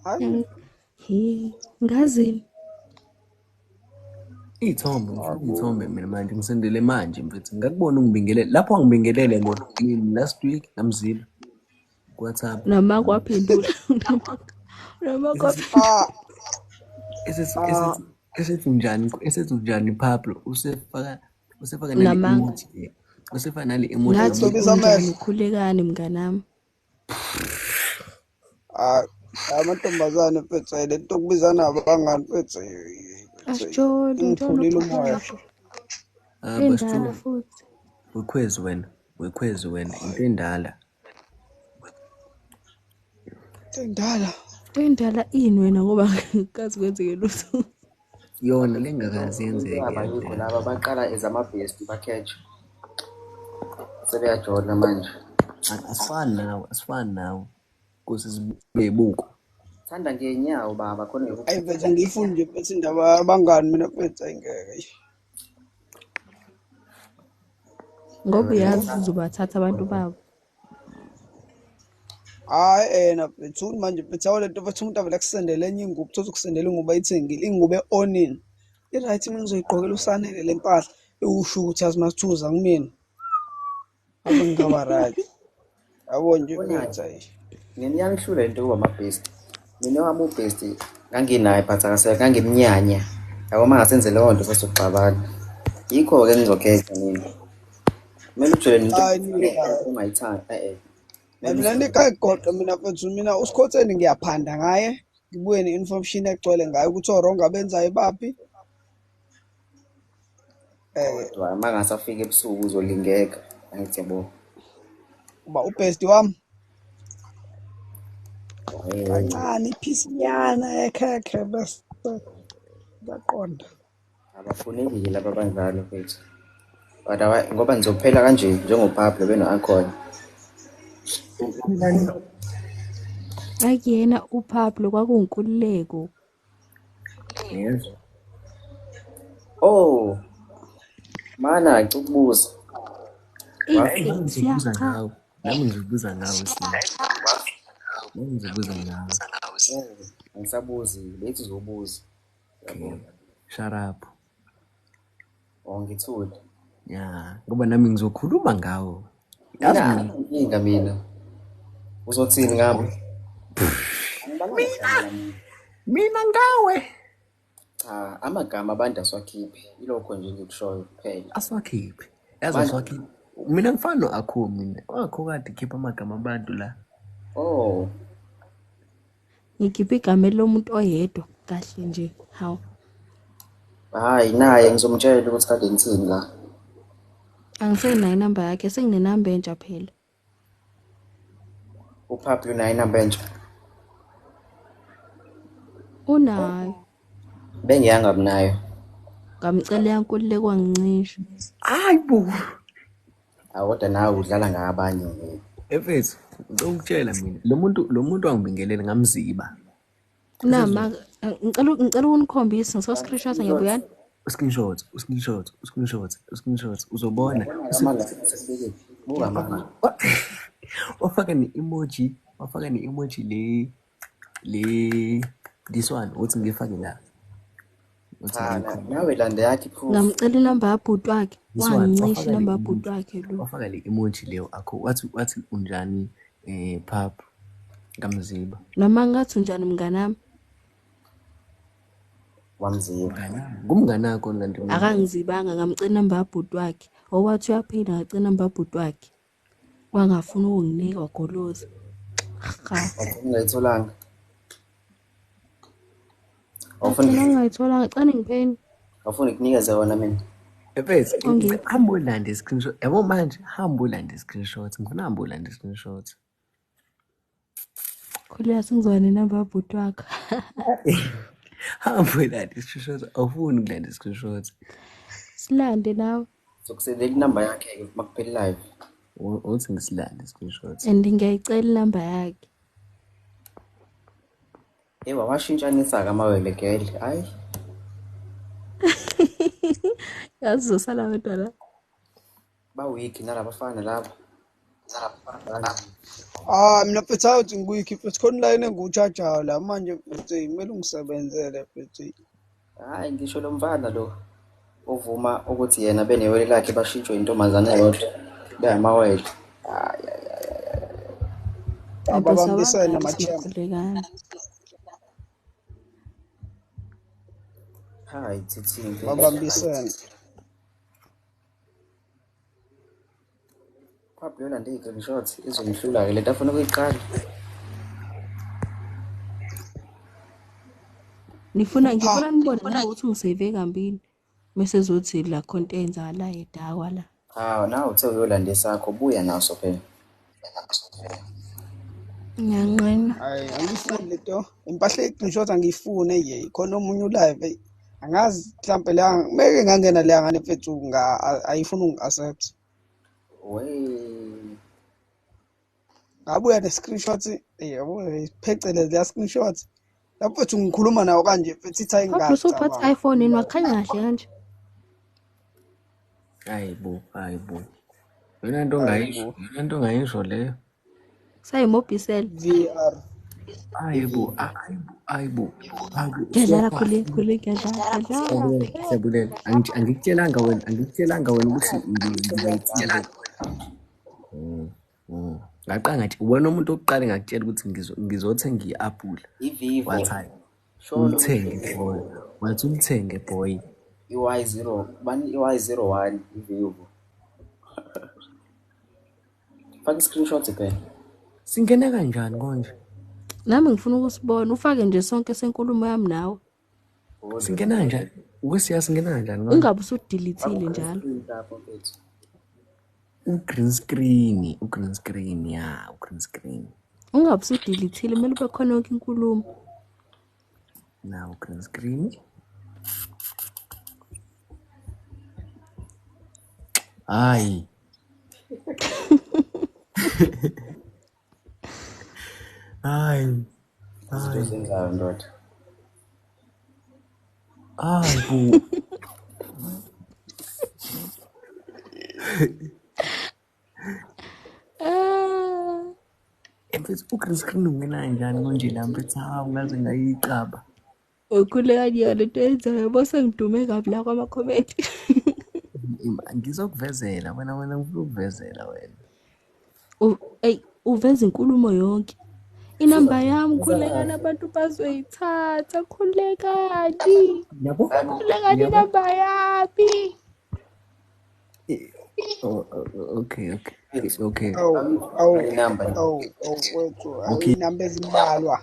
Hayi. He, ngazini? Iy'thombe ngifuna iy'thombe mina manje ngisendele manje mfethu ngakubona ungibingelele lapho wangibingelele ngo last week namzila ku-WhatsApp. Nama kwaphendula. Nama kwaphendula. Ah, Esethi ah, esethi esethi unjani esethi unjani Pablo usefaka usefaka nale Namanga. emoji usefaka nale emoji Ngathi ngicobisa unjani amehlo. ukhulekani mnganami? Ah, amantombazane mfethu le nto okubizana abangani mfethu mfethu Asijoli, ngijolo ingiphulile umoya. Pablo. Ah Endala basho futhi. wekhwezi wena wekhwezi wena into endala. Into endala. Endala ini wena ngoba kazi kwenzeke lutho. Yona lengakazi Into yenzeke yabo ayikho yavela. laba baqala ezamabhesti bakhetha. Sebeyajola manje. Asifani nawe asifani nawe kuze sibe ibuko. Thanda ngenyawo baba khona Hayi ngikuphethe. mfethu angiyifuni nje mfethu indaba yabangani mina mfethu ayingeke. Ngoba uyazi uzobathatha abantu babo. Hayi ena mfethu manje mfethu yabo lento mfethu umuntu avele akusendele enye ingubo uthole ukusendela ingubo ayithengile ingubo e-onini. I-right mina ngizoyigqokela usanele le mpahla ewusho ukuthi yazi masithuza kumina. Ave ngingaba right. Yabo nje Ubonani? mfethu ayi. Mina iyangihlula into yokuba amabhesti. Mina wami ubhesti nganginaye but akasekho ngangimnyanya. Yabo uma ngasenze leyo nto sesizoxabana. Yikho-ke ngizokhetha mina. Kumele ujole nento Hayi nika. ongayithandi. Eh eh. Kumele Mina uzole. nikayigoqa mina mfethu mina usikhotheni ngiyaphanda ngaye ngibuye ne-information egcwele ngaye ukuthi o-wrong abenzayo baphi. Kodwa uma ngase afike ebusuku uzolingeka. Angithi yabo. Uba ubhesti wami Hey. kancane iphisinyana ekhekhe bese ngiyaqonda. Abafuneki laba abanjalo mfethu. But ngoba nizophela kanje njengoPablo beno-Akhona. Akuyena uPablo kwakuwunkululeko. Yes. Oh, mana ngicela ukubuza. Hayi nami Siya ngizobuza cha. ngawe. Nami ngizobuza ngawe Sina. Nami ngizobuza ngawe. Oh, angisabuzi, bethi uzobuza. Okay. Yabo. Shut up. Oh, ngithule. Ya, ngoba nami ngizokhuluma ngawo. Yazi Mina mina anginankinga mina. Uzothini ngami? Angibalanga igama lami. mina ngawe. Cha, amagama abantu asiwakhiphi. Ilokho nje engikushoyo kuphela. Asiwakhiphi. Yazi Manje asiwakhiphi. Mina ngifana no-Akho mina. U-Akho kade khipha amagama abantu la. oh, Ngikhiphe igama lomuntu oyedwa kahle nje. Hawu. Hhayi naye ngizomtshela ukuthi kade ngithini la. Angisenayo inamba yakhe, senginenamba entsha phela. UPablo unayo inamba entsha. Unayo. Bengiyangabi nayo. Ngamcela yankululeko wangincisha. Hayi bo. Awu kodwa nawe udlala ngabanye nje. Mfethu, ngicela ukutshela mina. Lo muntu wangibingelela ngamziba. Nama ngicela ukunikhombisa ngiso-screenshot ngiyabuyana. Screenshot, screenshot, screenshot, screenshot. Uzobona. Amala sekubekephi? Buka manje. Wafaka ne-emoji, wafaka ne-emoji le this one uthi ngifake la. Uthi Cha ngiyikhombe. nawe landa yakhe i-proof. Ngamcela inamba yabhuti wakhe, This one wangincisha wafaka le inamba yabhuti emoji. wakhe lo. Wafaka le emoji leyo akho. Wathi unjani pap ngamziba. Noma ngathi unjani mnganami? Wamziba. Mnganami, ngumnganakho kanti mina. Akangizibanga ngamcela inamba yabhuti wakhe. Owathi uyaphinda ngacela inamba yabhuti wakhe. Wangafuna ukunginika wagoloza. Ha. Wagcina ungayitholanga. Awufuni Ngagcina ngingayitholanga, cela ngipheni. awufuni kunikeze wona mina. Mfethu, Ongiphi? hamba ulande screenshot. Yabo manje hamba ulande screenshot. Ngifuna hamba ulande screenshot. Khuleka sengizoba nenamba yabhuti wakhe. Hamba ulande screenshot. Awufuni ukulanda screenshot. Silande nawe. Sokusendela inamba yakhe-ke uma kuphela live. Uthi ngisilande screenshot. And ngiyayicela inamba yakhe. Ewa washintshanisa-ke amawele gele. Hhayi. Yazi uzosala wedwa la. Ba-weak nalabafana laba. Ah mina mfethu awuthi ngikuyikhi mfethu khona line engiwutshajayo la manje mfethu eyi, kumele ungisebenzele mfethu eyi. Hhayi ngisho lo mfana lo ovuma ukuthi yena benewele lakhe bashintshwe intombazane eyodwa beyamawele. Hhayi hhayi hhayi. Kanti Ababambisene usawangaphi ama-champ. sinokhulekani? Hayi TT mfethu. Babambisene. Pablo yolanda i-screenshot izomhlula-ke lento afuna ukuyiqala. Nifuna Ha ngifuna nibone nawe ukuthi ungisave kambini. Mase ezothi la khonto eyenzakalayo edakwa la. Hawu nawe uthe uyolanda esakho buya naso phela. Ngiyanqena. Hayi angiyifuni lento. Impahla ye-screenshot angiyifuni eye. Khona omunye ulive eyi. Angazi mhlampe la meke ngangena leya ngane mfethu nga ayifuni ungi-accept. Wey. Ngabuya ne-screenshot yabo phecelezi leya screenshot. Lapho mfethu ngikhuluma nawo kanje mfethu ithi Pablo usuphatha ayingacabanga. iPhone yini wakhanya kahle kanje. Hayi bo, hayi bo. Yona nto Hayi ongayisho, bo. yona nto ongayisho leyo. Sayimobhisela. VR. Hayi bo, hayi bo, hayi bo. Hayi bo. Ngiyadlala Siyapha. khule khule ngiyadlala ngiyadlala. Siyabulela, siyabulela. Angikutshelanga wena, angikutshelanga wena ukuthi ngizoyithanda. Ngaqala ngathi wena umuntu wokuqala engakutshela ukuthi ngizothenga i-apula. I-Vivo. Wathi hayi, Sholo ukuthi ulithenge boy. Wathi ulithenge boy. i-Y zero bani i-Y 01 i-Vivo. Faka i-screenshot phela. Singena kanjani konje? Nami ngifuna ukusibona ufake nje sonke senkulumo yami nawe. Woza. Singena kanjani? Wesiya singena kanjani konje? Ungabe Faka usudilithile u-green njalo. screen lapho mfethu. U-green screen, u-green screen ya, u-green screen. Ungabe usudilithile kumele ube khona yonke inkulumo. Na u-green screen. Hayi. Hayi. Izinto Hayi. ozenzayo ndoda. Hayi bo. Ah. Mfethu u-green screen ungena kanjani konje la mfethu? Hawu ngaze ngayicaba. Ukhulekani yona into oyenzayo yabo sengidume kabi la kwama-comment. Ngizokuvezela wena ngifuna ukuvezela wena. Eyi uveza inkulumo yonke. Inamba yami Uza khulekani kahle. abantu bazoyithatha khulekani. Yabo? Khulekani Yabo? inamba yami. Oh, oh, okay, okay, Mfethu. okay. Awu awu Ngale namba nje. awu awu wethu awu Okay. inamba ezimbalwa.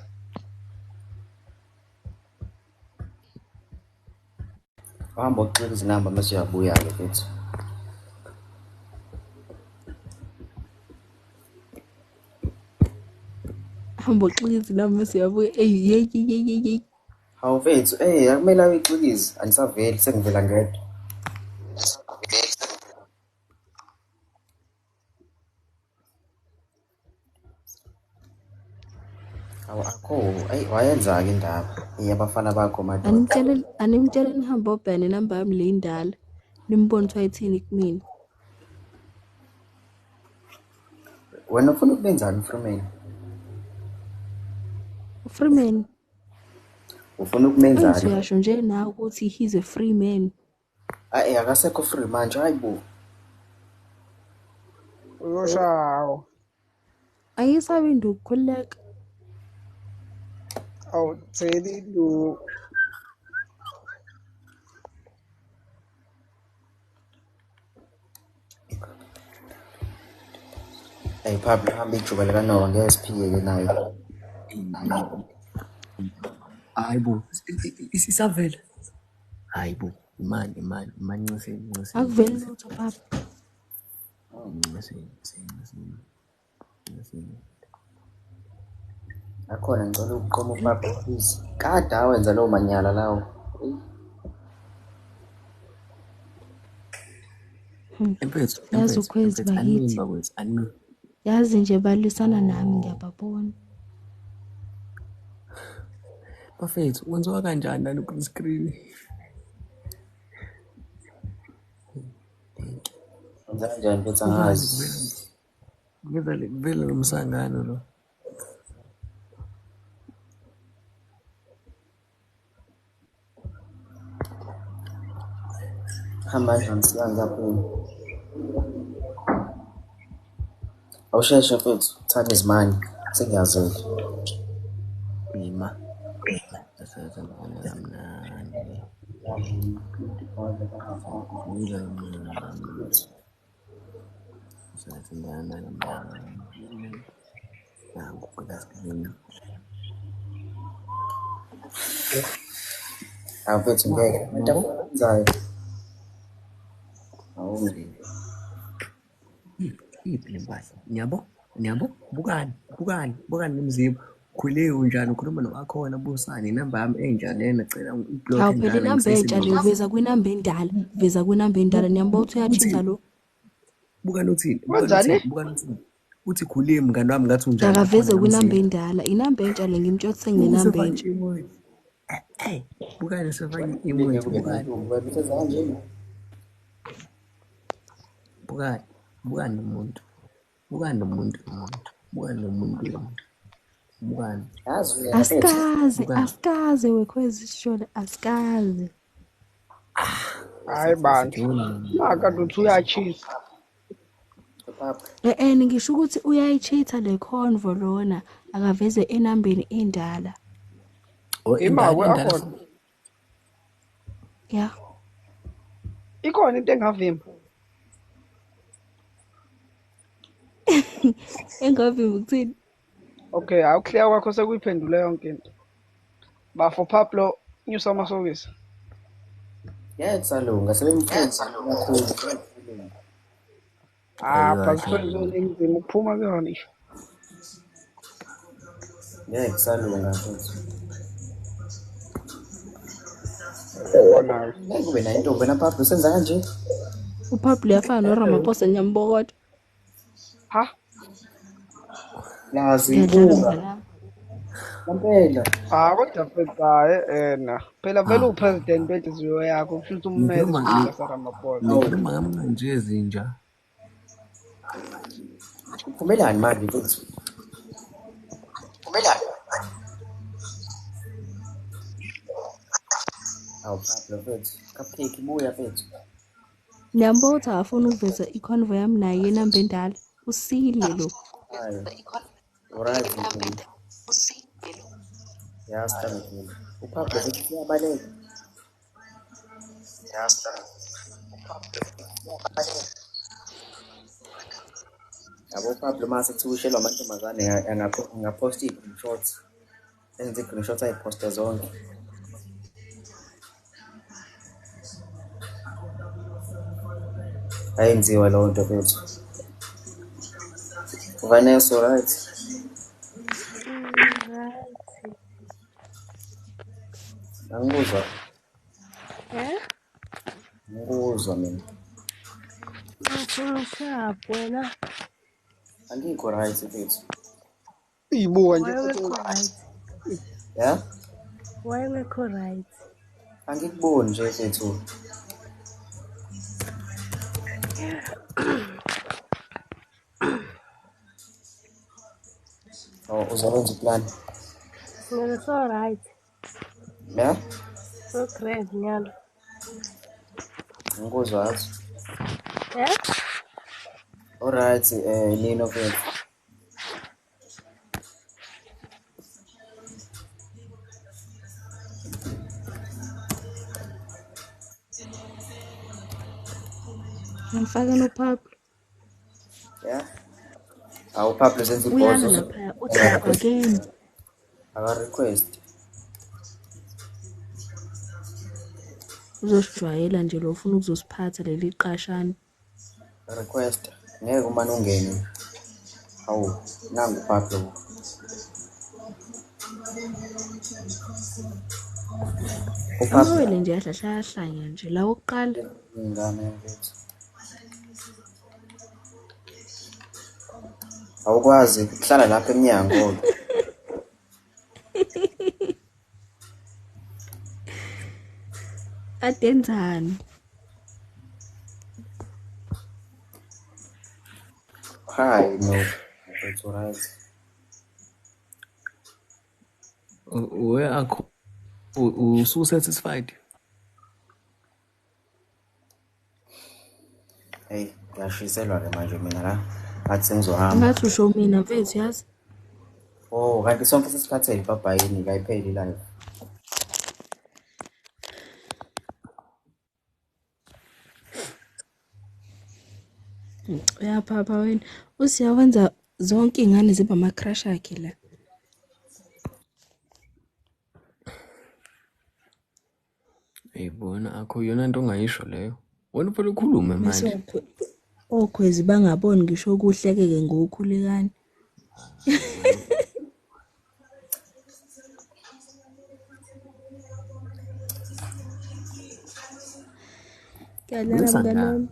Uhamba uxika izinamba mase uyabuya-ke futhi. Hamba uxika izinamba mase uyabuya. Eyi yeyi yeyi yeyi yeyi. Hawu mfethu, eh akumele ayixukize, angisaveli sengivela ngedwa. Hawu akho, eyi wayenza-ke indaba. Eyi abafana bakho madoda. Animtshele animtshele nihambe obheka nenamba yami le indala. Nimbone ukuthi wayethini kumina. Wena ufuna ukubenzani uFreeman? Freeman. Ufuna Angithi ukumenzani? uyasho nje nawe ukuthi he's a free man. Ayi akasekho free manje, hayi bo. Uyoshawa. Angisabi induku khululeka. Awutheli induku. Eyi Pablo, hamba ijuba likaNowa ngeke siphike-ke naye. Hayi bo, isavela. Hayi bo, imani imani imani nciseni nciseni Akuveli nciseni lutho baba. nciseni nciseni nciseni. Akhona ngicela ukuqoma uPablo please. Kade awenza lawo manyala lawo. Eyi. Mfethu, Yazi mfethu, ukhwezi mfethu, animini bakithi. bakwethu, animini. Yazi nje balwisana nami ngiyababona. Bafethu, kwenziwa kanjani lana green screen? Thank you. Wenza kanjani mfethu Bukani, angazi. kuvela kuvela lo msangano lo. Hamba kanjani silanza phela. Awusheshe mfethu, time is money. Sengiyazela. Ima. Sasazana kamnandi. Vula kamnandi. Sasazana kamnandi. Nangu green screen. Hawu mfethu ngeke. Abantu Yabo? abayenzayo. Hawu. Iphi le mpahla? Niyabo? Niyabo? Bukani, bukani, bukani nomzimba. Ukhule unjani ukhuluma no-Akhona Busani inamba yami entsha lena cela i-block Hawu phela endala inamba entsha le ngisayisebenzisi. uveza kwinamba endala, uveza kwinamba endala niyambona ukuthi Uthi uyachitha lo. bukani uthini? Bukani Wenzani? uthini? Bukani uthini? Uthi khule mngani wami ngathi unjani Akaveze Akhona kwinamba kamzimba. endala, inamba entsha le ngimtshela ukuthi senginenamba Usefake entsha. i-emoji. Eh, bukani usefake Ngeke i-emoji, kube bukani. nentombi wena usenza kanje. Bukani, bukani nomuntu. Bukani nomuntu umuntu. Bukani nomuntu umuntu. Bukani, Yazi wena mfethu. Asikaze, bukani. asikaze wekhwezi sishole, asikaze. Hayi bandla. Sijula. Makade uthi uyachisa. Pablo. Eh ngisho ukuthi uyayichitha le convo lona, akaveze enambeni endala. Oh, indala Imakwe indala akhona. Yeah. Ikhona into engavimba. Engavimbi ukuthini? Okay, awuclear kwakho sekuyiphendule yonke into. Bafo Pablo nyusa amasokisi. Ngeke kusalunga sebemfuna kakhulu. Ah, Ayiwa phela kuningizimu ukuphuma kuyona isho. Ngeke kusalunga mfethu. Yabona-ke. Ngeke kube nayo intombi wena Pablo usenza kanje. uPablo uyafana noRamaphosa ngiyambokoda. Ha? Lazi Ngiyadlala buka. mnganami. Ngempela. Ah, kodwa mfethu hayi ena. Phela vele upresident wenhliziyo yakho kusho ukuthi ummele Nikhuluma isikhundla saRamaphosa. nikhuluma kamnandi nje ezinja. Uphumelani manje mfethu? Hawu Pablo mfethu. Cupcake buya mfethu. Ngiyambona ukuthi akafuni ukuveza iconvo yami naye yenamba endala. Usile lo. Hayi. Alright mfethu. Ya sithando. UPablo mfethu uyabaleka. Yabo uPablo mase kuthiwa ushelwa amantombazane angaphosta i-screenshots. Enze i-screenshots ayiphoste zonke. Ayenziwa leyo nto mfethu. Vanessa, right? Right. Angikuzwa, Eh? angikuzwa mina. Ngishaphi wena? Angikho right mfethu. Iyibuka nje Why mfethu. ungekho right? Ya? Why ungekho right? Angikuboni nje mfethu. Oh, uzokwenza iplan. Ngeke so right. Ya? So grand nyalo. Angikuzwa yazi. Eh? Alright, Nino mfethu. Ngimfake noPablo. Ya? Awu Pablo zenza Uyala ibhozo. laphaya uthi ngifakeni. Aka request. Uzosijwayela nje lo ufuna ukuzosiphatha leli qashana. Request. Ngeke umane ungene. Hawu, nangu Pablo. UPablo Amawele nje ahlahla nje la wokuqala. ingane mfethu. Awukwazi ukuhlala lapha emnyango. Adenzani? Hi, no. Mfethu right. We akho usu-satisfied? Hey, ngiyashiselwa ke manje mina la. Ngathi sengizohamba. Ngathi usho mina mfethu yazi. Oh, kanti sonke sesikhathele ibhabhayini kayipheli live. Uyaphapha wena. Usiyawenza zonke iy'ngane zibe ama-crush akhe la. Eyi bona akho yona nto ongayisho leyo. Wena ufuna ukhulume Bese manje. okhwezi bangaboni ngisho okuhlekeke ngokukhulekani. Ngiyadlala Wesa mngani ngami.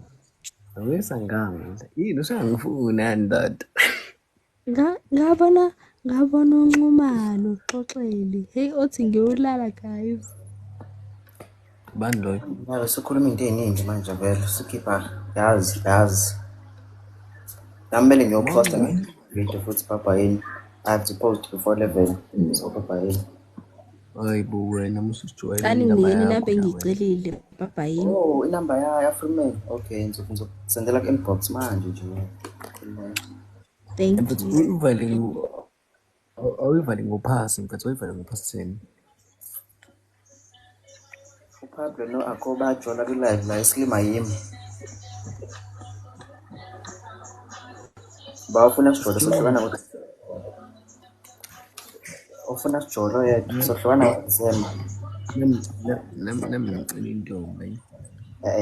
wami. Wesa ngami. Yini usangifuna ndoda? Ngabona ngabona unxumano uxoxele. Hey othi ngiyolala guys. Bani loyo? Nalo sikhuluma into ey'ningi manje vele sikhipha yazi yazi. Nami kumele ngiyophosta video futhi bhabhayini. I have to post before 11. So bhabhayini. Hayi bo wena mususijwayele Cani indaba nginikeni yakho inamba la wena. engiyicelile bhabhayini. Oh, inamba ya Freeman. Okay, ngizokusendela ku-inbox manje nje. Khuluma. Thank Mfethu you. uyivale awuyivale ngophasi mfethu awuyivale ngophasi 10. uPablo no Akho bajola kwi-live la isilima yimi. Bawufuna sijolo sohlukana ngo ufuna sijolo yedwa sohlukana ngoDisemba. Nami ngicela intombi.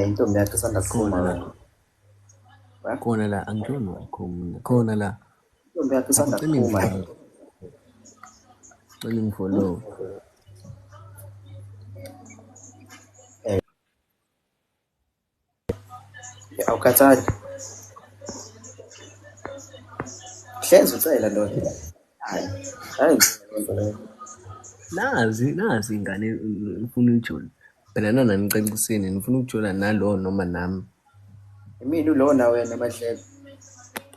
Intombi yakhe isanda kuphuma Khona la. wena. Wa? Khona la angijoni wakho mina. Khona la. Intombi yakhe isanda Akucela kuphuma. ngifollow. Cela ngifollow. Awukhathali. Hlezi ucela ndoda. Hayi. Hayi nto leyo. Nazi ingane ngifuna ukujola. Phela nana nicaciseni nifuna ukujola nalo noma nami. Imini ulona wena madlebe.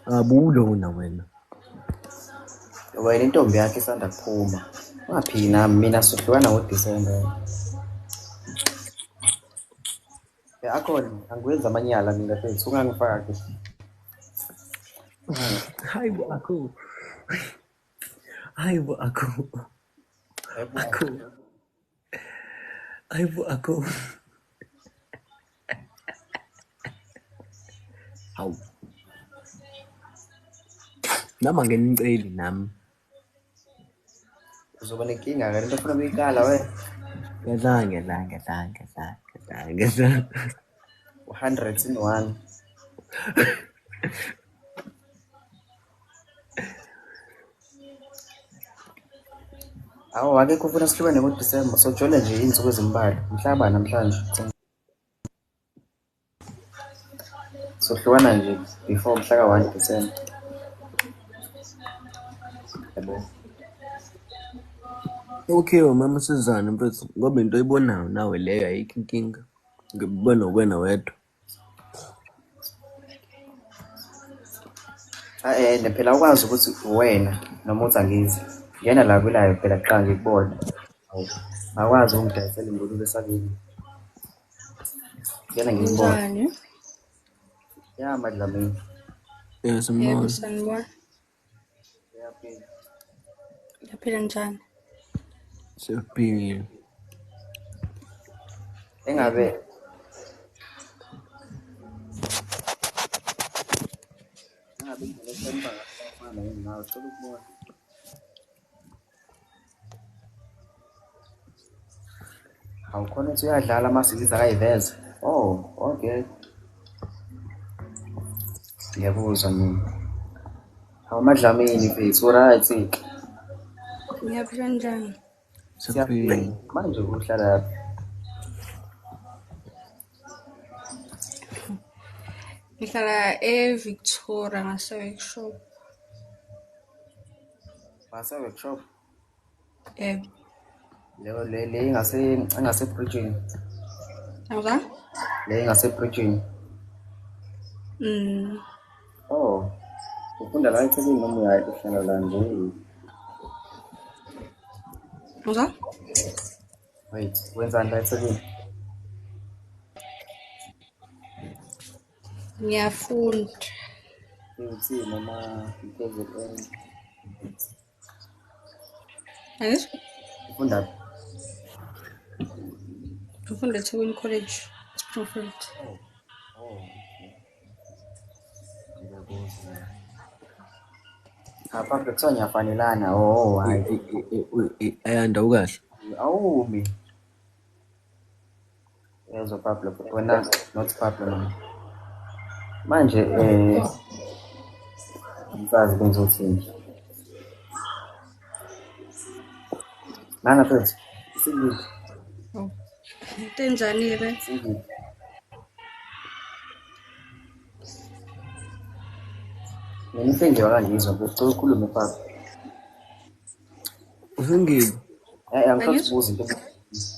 Abulona wena. Wena intombi yakhe isanda kuphuma. Ungaphiki nami mina sohlukana ngoDisemba. Akhona angikwenzi amanyala mina mfethu ungangifaki. Hayi bo akho. Hayi bo akho. Hayibo. Akho. Hayi bo akho. Hawu. Nami anginiceli nami. Uzoba nenkinga ke lento ofuna ukuyikala wena. Ngiyadlala ngiyadlala ngiyadlala ngiyadlala ngiyadlala ngiyadlala. U-100 in 1. Awu akekho ufuna sihlukane ngoDisemba, sojole nje iy'nsuku ezimbalwa. Mhlaba namhlanje. Sohlukana nje before mhla ka-1 Disemba. Yabo. Okay, mama sizane mfethu, ngoba into oyibonayo nawe leyo ayikho inkinga. Ngibona wena wedwa. Eh phela ukwazi ukuthi wena noma uthi angizi. Ngena la kwi-live phela kuqala ngikubone. Hawu. Awukwazi ukungidayisela ingulube esakini. Ngena ngikubone. Njani? Ya MaDlamini. Yes, Yebo, mbona. sanibona. Uyaphila. Ngiyaphila njani? Siyaphila. Engabe engabe indlela esihlonipha ngayo abafana yini nawe sicela ukubona. Awukhona ukuthi uyadlala amasikizi akayiveze. Oh, okay. Ngiyakuzwa mina. Hawu MaDlamini mfethu, right. Ngiyaphila njani? Siyaphila. Siyaphila. Manje uhlala laphi? Ngihlala eVictoria ngase-workshop. Ngase workshop. Yebo. Leyo le le ingase ingase bridging. Angizwa? Le ingase bridging. Mm. Oh, ufunda la eThekwini noma uya uhlala la nje? Angizwa? Wait, wenzani la eThekwini? Ngiyafunda. UT noma i-KZN? Angizwa? Ufunda phi? Ngifunda eThekwini College, Springfield. Oh, oh, okay. Ngiyakuzwa. Cha, Pablo kuthiwa ngiyafanelana. Oh, hayi. Ayanda ukahle. Awumi. Yezwa Pablo, wena not Pablo man. Manje ngisazi bengizothini. Nana mfethu, singile, Oh. Into enjani-ke? singile. Mina into engiywa kangizwa mfethu, cela ukhulume Pablo. Usingile. Angifuni Angizwa? ukubuza into.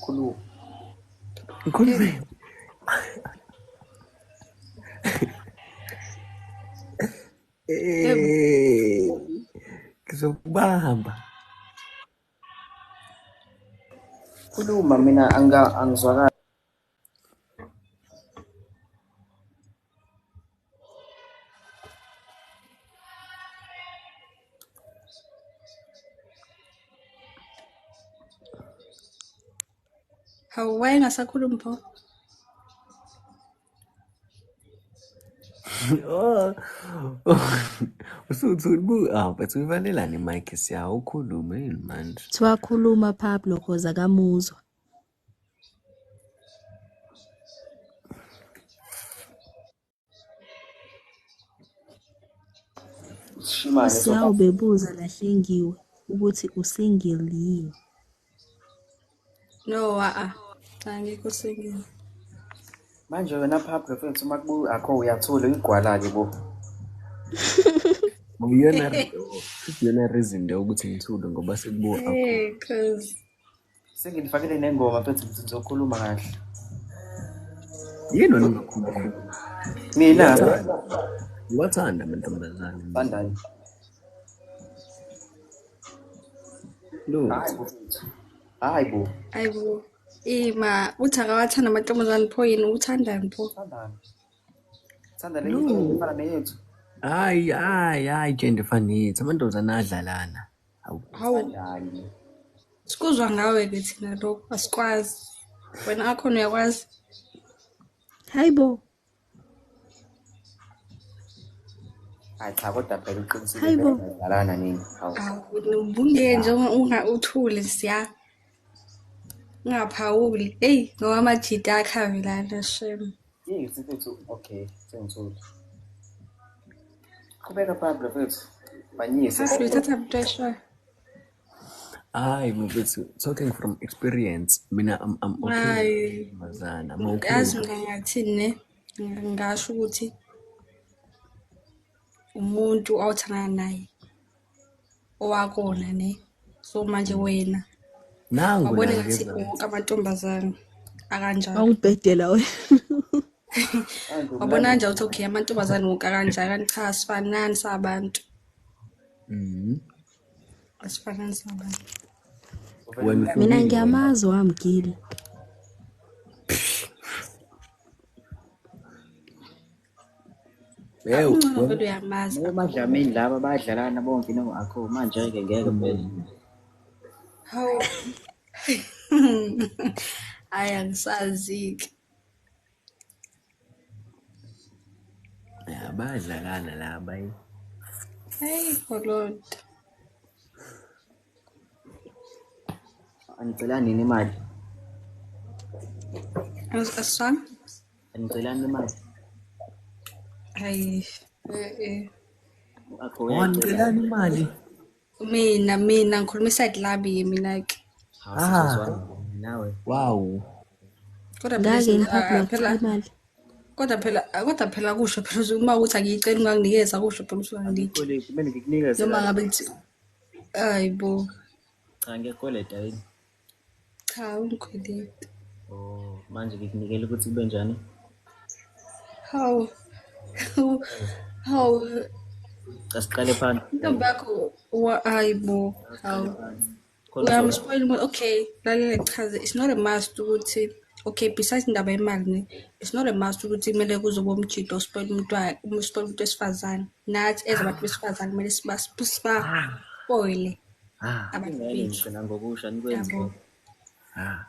Khuluma. Ngikhulume. Yebo. Yebo. Eh, ngizokubamba. Khuluma mina anga angizwakali. Hawu, wayengasakhulumi pho? Oh. Usuthuli bu ah but uyivalelani imic siya ukhulume yini manje? Kuthiwa khuluma Pablo cause akamuzwa. Sishimane Usiya soba. ubebuza laHlengiwe ukuthi usingle yini. No, a-a. Angikho single. Manje wena Pablo mfethu uma kubu akho uyathula uyigwala ke bo. Iyona iyona reason le ukuthi ngithule ngoba sekubuka akho. Hey, cause Sengilifakele nengoma mfethu ngizokhuluma kahle. Yini wena ungakhulumi? Mina Ngiyathanda. Ngiwathanda amantombazane mina. Thandani. Lutho. Hayi bo mfethu. Hayi bo. ayibo. Ima, uthi akawathanda amantombazane pho yini uthandani pho? Thandani. Thanda le into No. efana neyethu. Hayi hayi hayi gender fanithi amantombazane adlalana. Hawu. Hawu, Thandani. sikuzwa ngawe-ke thina lokho, asikwazi. Wena akhona uyakwazi. Hayibo, Hayi cha kodwa phela uqinisile phela hayibo. ngiyadlalana nini. Hawu. Awu, ubungenje unga uthule siya. Ungaphawuli. Eyi, ngoba amajita akhavelana shem. Yes mfethu okay sengithule. Qhubeka Pablo mfethu. Banyise. Pablo uthatha into eshoyo. Hayi mfethu, talking from experience, mina I'm okay. Hayi. Mazana, I'm okay. Yazi mina ngingathini ne? Ngingasho ukuthi umuntu awuthandana naye owakona ne. So manje wena Nangu wabona la ngathi ngezansi. wonke amantombazane akanjalo. Awungibhedela wena. Manje Wabona umlando kanjani ukuthi okay amantombazane wonke akanjalo, kanti cha asifanani sabantu. Mhm. Asifanani sabantu. uvele Wena umlando. Mina uhlukile wena. ngiyamazi wamgila. Hey, Akungcono wena vele uyamazi Labo kakhulu. madlamini laba bayadlalana bonke no akho manje-ke ngeke phela. Hawu. Hayi angisazi-ke. Ya bayadlalana laba. Eh. Hayi kolonto. Anicelani nini imali? Asifani? Anicelani imali? Hayi. Eh eh. Akho uyayicela. Wanicelani imali? Mina ngikhuluma iside lami mina ke. Hawu Ah, sizozwana nawe. wow. Kodwa phela Ngake ngiPablo phela wacela imali. kodwa phela kusho phela ukuthi uma ukuthi angiyiceli unganginikeza kusho phela ukuthi unganginiki. Angikweleti, kumele ngikunikeze Noma la. ngabe ngithi hayi bo. Cha ngiyakweleta yini? Cha ungikweleti. Oh, manje ngikunikela ukuthi kube njani? Hawu. Hawu. Cha siqale phansi. Intombi yakho hayi bo. Siqale Hawu. phansi. Khona uzoba Uyamspoil umuntu. Okay, lalela ngichaze. It's not a must ukuthi okay besides indaba yemali ne, it's not a must ukuthi kumele kuzoba umjito ospoil umuntu wakhe, umspoil umuntu wesifazane. Nathi as abantu besifazane kumele sibaspoile Ah, abantu ingane bethu. ngigcina ngokusho anikwenzi Yabo. lokho. ah.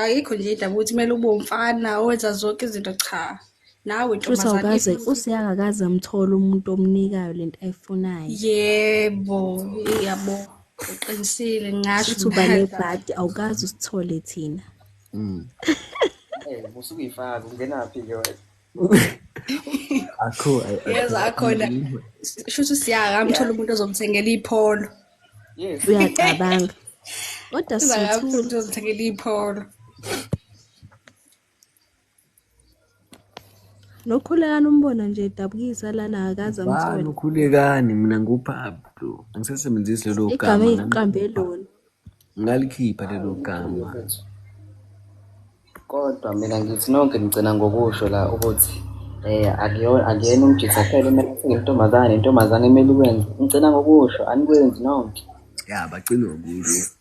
Ayikho nje indaba ukuthi kumele ube umfana owenza zonke izinto cha. Nawe Futhi ntombazane if awukaze usiyakakaze amthole umuntu omnikayo lento ayifunayo. yebo, yabo. Uqinisile ngingasho Futhi uba mina nebhadi awukaze usithole thina. Eh, busukuyifaka ungenaphi-ke wena? Akho Yeza akhona shuthi siyaka amthola umuntu ozomthengela ipholo. Yes. Uyacabanga. Kodwa Sizaka amthola sizothula. umuntu ozomthengela ipholo. Nokhulekani umbona nje edabukisa lana akakaze Bani amthole. ukhulekani mina nguPablo. Angisasebenzisi lelo Igama gama engiqambe ngalikhipha. lona. Ngalikhipha lelo Hawu, gama. mfethu. Kodwa mina ngithi nonke nigcina ngokusho la ukuthi akuyena umjitha kuphela kumele athenge intombazane, intombazane kumele ikwenze. Ngigcina ngokusho, anikwenzi nonke. Ya bagcina ngokusho.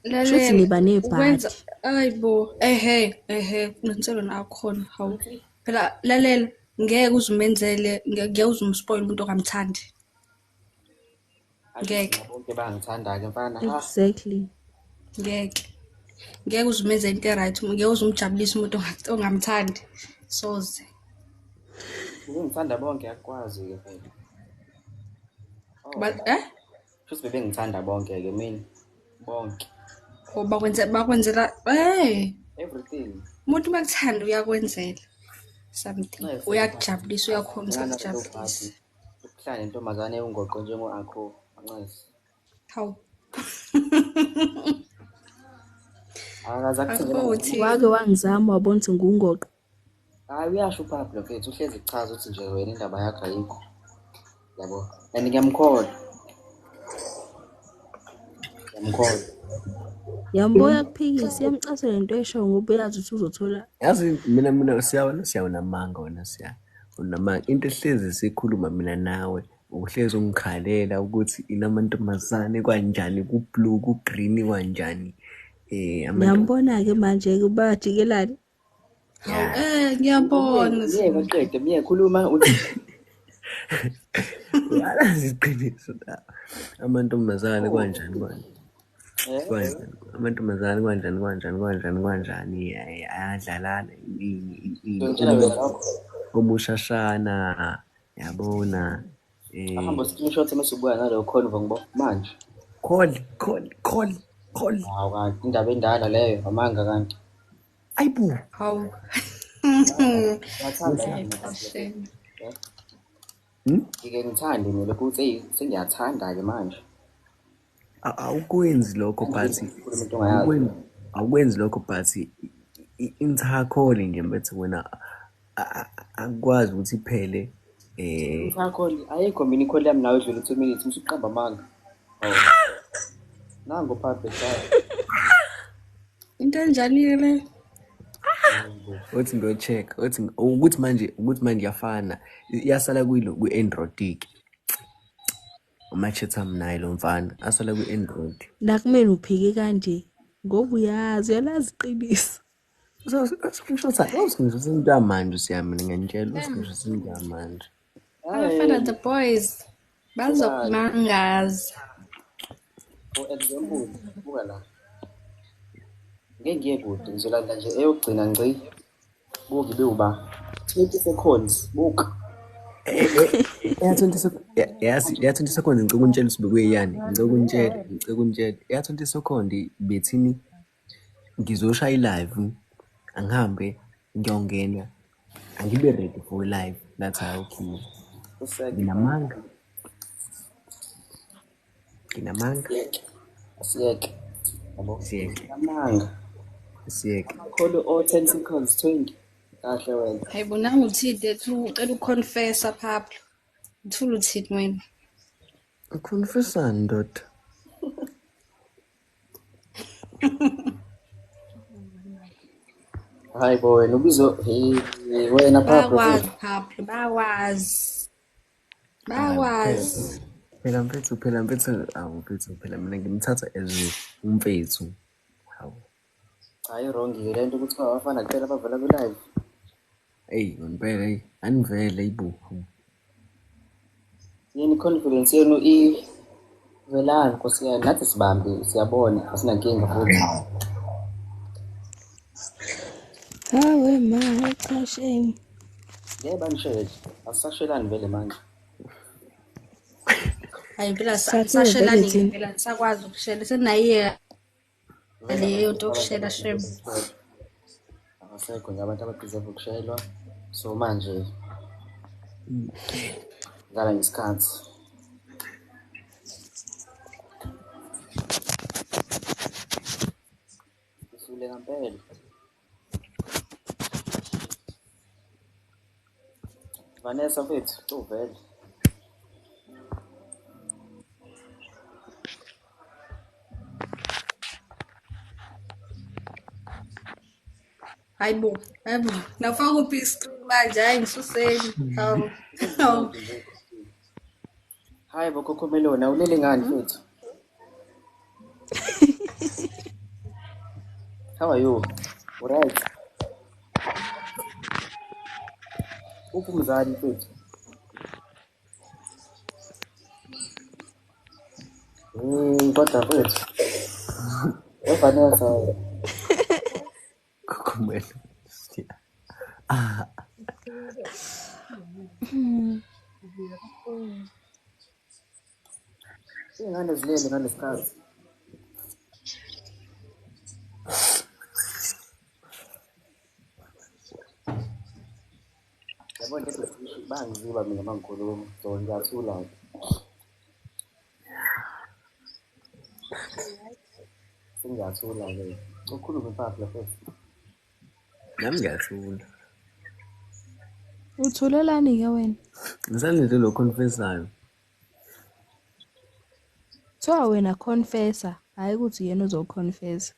Shuthi Lalela niba ukwenza nebhadi. ayibo ehe ehe qiniselo nakhona hawu. Phela lalela ngeke uzumenzele ngeke uzumspoil umuntu ongamthandi. Asho Ngeke. thina bonke bayangithanda-ke mfana. Ha, Exactly. Ngeke. Ngeke uzumenze into e-right, ngeke uzumjabulise umuntu ongamthandi. Soze. bebengithanda bonke akukwazi-ke phela. Oh, Ba eh? shuthi bebengithanda bonke-ke mina. Bonke. Oh bakwenzela eh Everything. umuntu makuthanda uyakwenzela something. Nxese mfana. Uyakujabulisa, uyakhona Ngana lelo ukujabulisa. bhadi. Ukuhlala nentombazane ewungoqo njengo-akho. Nxese. Hawu. Akaze akuthengela Akho ngisho uthini? Wake wangizama wabona ukuthi ngungoqo. Hayi uyasho uPablo mfethu uhlezi kuchaza ukuthi nje wena indaba yakho ayikho. Yabo. And ngiyamkholwa. Ngiyamkholwa. Yambuya kuphikisa iyamcasula lento eshoyo ngoba uyazi ukuthi uzothola. Yazi mina siyawona siyawunamanga wena siya. Unamanga into ehlezi sikhuluma mina nawe uhlezi ungikhalela ukuthi inamantombazane kanjani ku blue ku green kanjani amantombazane. Ngiyambona-ke manje-ke bajikelani. Hawu Ya. ngiyabona Myeke aqede, myeke khuluma uthi Uyalazi iqiniso la. Amantombazane oh kanjani kanjani. eh Kanjani amantombazane kanjani kanjani kanjani kanjani ayadlalana ini ini ngitshela wena lokho. omushashana yabona Ahamba screenshot mase ubuya naloyo convo ngibo manje. call call call call Hawu kanti indaba endala leyo amanga kanti. ayibo Hawu. Ngiyathanda Hayi mina cha Pablo. shame. Eh? Hmm? Ngike ngithande mina ukuthi eyi sengiyathanda-ke manje. Awukwenzi lokho but Angikwenzi ukukhuluma into ongayazi. awukwenzi lokho but i-intercall nje mfethu wena akukwazi ukuthi iphele Intercall ayikho mina i-call yami nawe edlula 2 minutes musuqamba amanga. Hawu. Nango public hayi. Into enjani-ke le? Hayibo. Uthi ngiyo-check uthi ukuthi manje iyafana iyasala kuyilo kwi-Android ke uma-chat naye lo mfana asala kwi-Android. Nakumele uphike kanje ngoba uyazi uyalazi iqiniso. Screenshot screenshot into yamanje usiyami mina ngiyanitshela u-screenshot into yamanje. Abafana Hayi. the boys Thulani. bazokumangaza. For example, buka la. Ngeke ngiye kude ngizolanda nje eyokugcina ngci. Buka ibe uba 20 seconds. Buka. Eya 20 seconds yazi eya 20 seconds ngicela ukunitshela ukuthi bekuyiyani ngicela ukunitshela eya 20 second bethini ngizoshaya i-live angihambe ngiyongena angibe ready for live ngathi hayi okay. Useke. Nginamanga nginamanga. Siyeke. Siyeke. Yabo. Siyeke. Amanga. Siyeke. Ama-call o 10 seconds 20. Kahle wena. Hayi bo nangu uthide ethi ucela uku-confessa Pablo. Uthula uthini wena? Confessani ndoda. Hayi bo wena ubizo hey wena Pablo Bayakwazi mfethu. Pablo, bayakwazi. Hayi phela Bayakwazi. phela mfethu awu mfethu phela mina ngimthatha as umfethu hawu. Hayi wrong-ke le nto ukuthi abafana kuphela abavela kwi-live. Eyi ngempela eyi anivele ibo. Yini confidence yenu ivelani Nkosi yami nathi sibambe siyabona asinankinga futhi. Hawe ma, cha shame. Ngeke banishele asisashelani vele manje. Hayi phela Sathiwe vele sashelani-ke thina. phela nisakwazi ukushela senayiyeka Vele leyo nto abasekho yokushela abantu shem. aba-deserve ukushelwa. Abasekho nje abantu aba-deserve ukushelwa. So manje dlala ngesikhathi. Uhlule ngempela. Vanessa mfethu, uvele. Hayi bo, hayi bo. Nafaka kuphi i-screen manje? Hayi ngisuseni. Hawu. Hawu. Nje. Hayi bo Cocomelon, awulele ngani mfethu? How are you? Alright. Uphi umzali mfethu? Kodwa mfethu. Vanessa. Kukumele. Ah, Iy'ngane zilele ngalesikhathi. Yabo nje bangiziba mina uma ngikhuluma, so ngiyathula-ke. Sengiyathula-ke. Ukhulume Pablo futhi. Nami ngiyathula. Uthulelani-ke wena? Ngisalinde lo confessayo. Kuthiwa wena confessa, hhayi ukuthi yena uzo-confessa.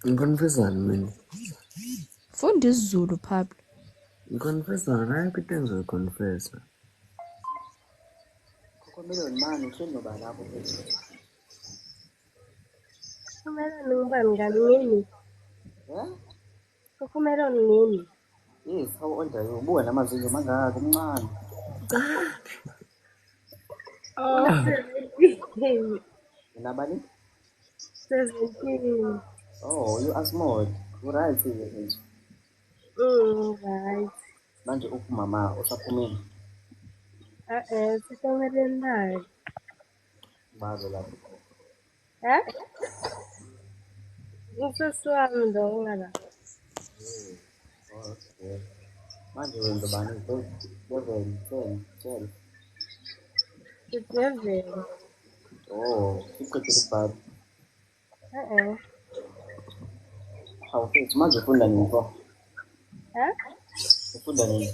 Ngi-confessani mina? Funda isiZulu Pablo. Ngi-confessani ayikho into engizoyi-confessa. Cocomelon mani uhleli noba lapho mfethu. Cocomelon ngubani ngani ngimi? Eh? Cocomelon ngimi. Yes, how old are you? Buka namazinyo mangaka umncane. Oh, 17. Unabani? 17. Oh, you are small. You right mfethu. Right. Manje uphi umama usaphumile? Eh, sekamereni lakhe. Bazo lapho. Eh? Usisi wami lo ngala. Oh, okay. Manje wenza bani? 11, 10, 12. It's 11. Oh, uqedile ukubhala. Eh. Hawu mfethu, manje ufunda nini pho? Ha? Ufunda nini?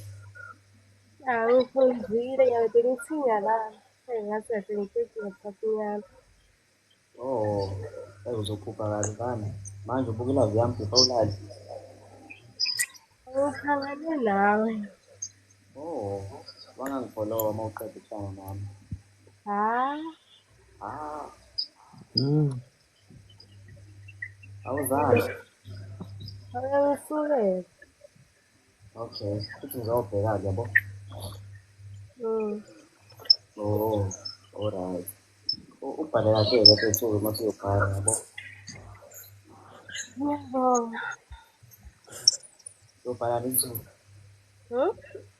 Ah, ngifundile ngiyabe ngithi ngiyalala. Ngathi kahle ngiqedile ngisaphunyana. Oh, hey uzophupha kabi mfana. Manje ubuka i-live yami before ulale. Ngihlangane nawe. Oh, wangangifollowa uma uqeda ukuhlangana nami. Ha? Ah, awuzange. Awuyangisulela. Okay, futhi ngizobheka-ke yabo. Oh, alright. Ubhale kahle-ke mfethu uma usuyobhala yabo. Ngiyabonga. Uyobhala isiZulu. Hmm?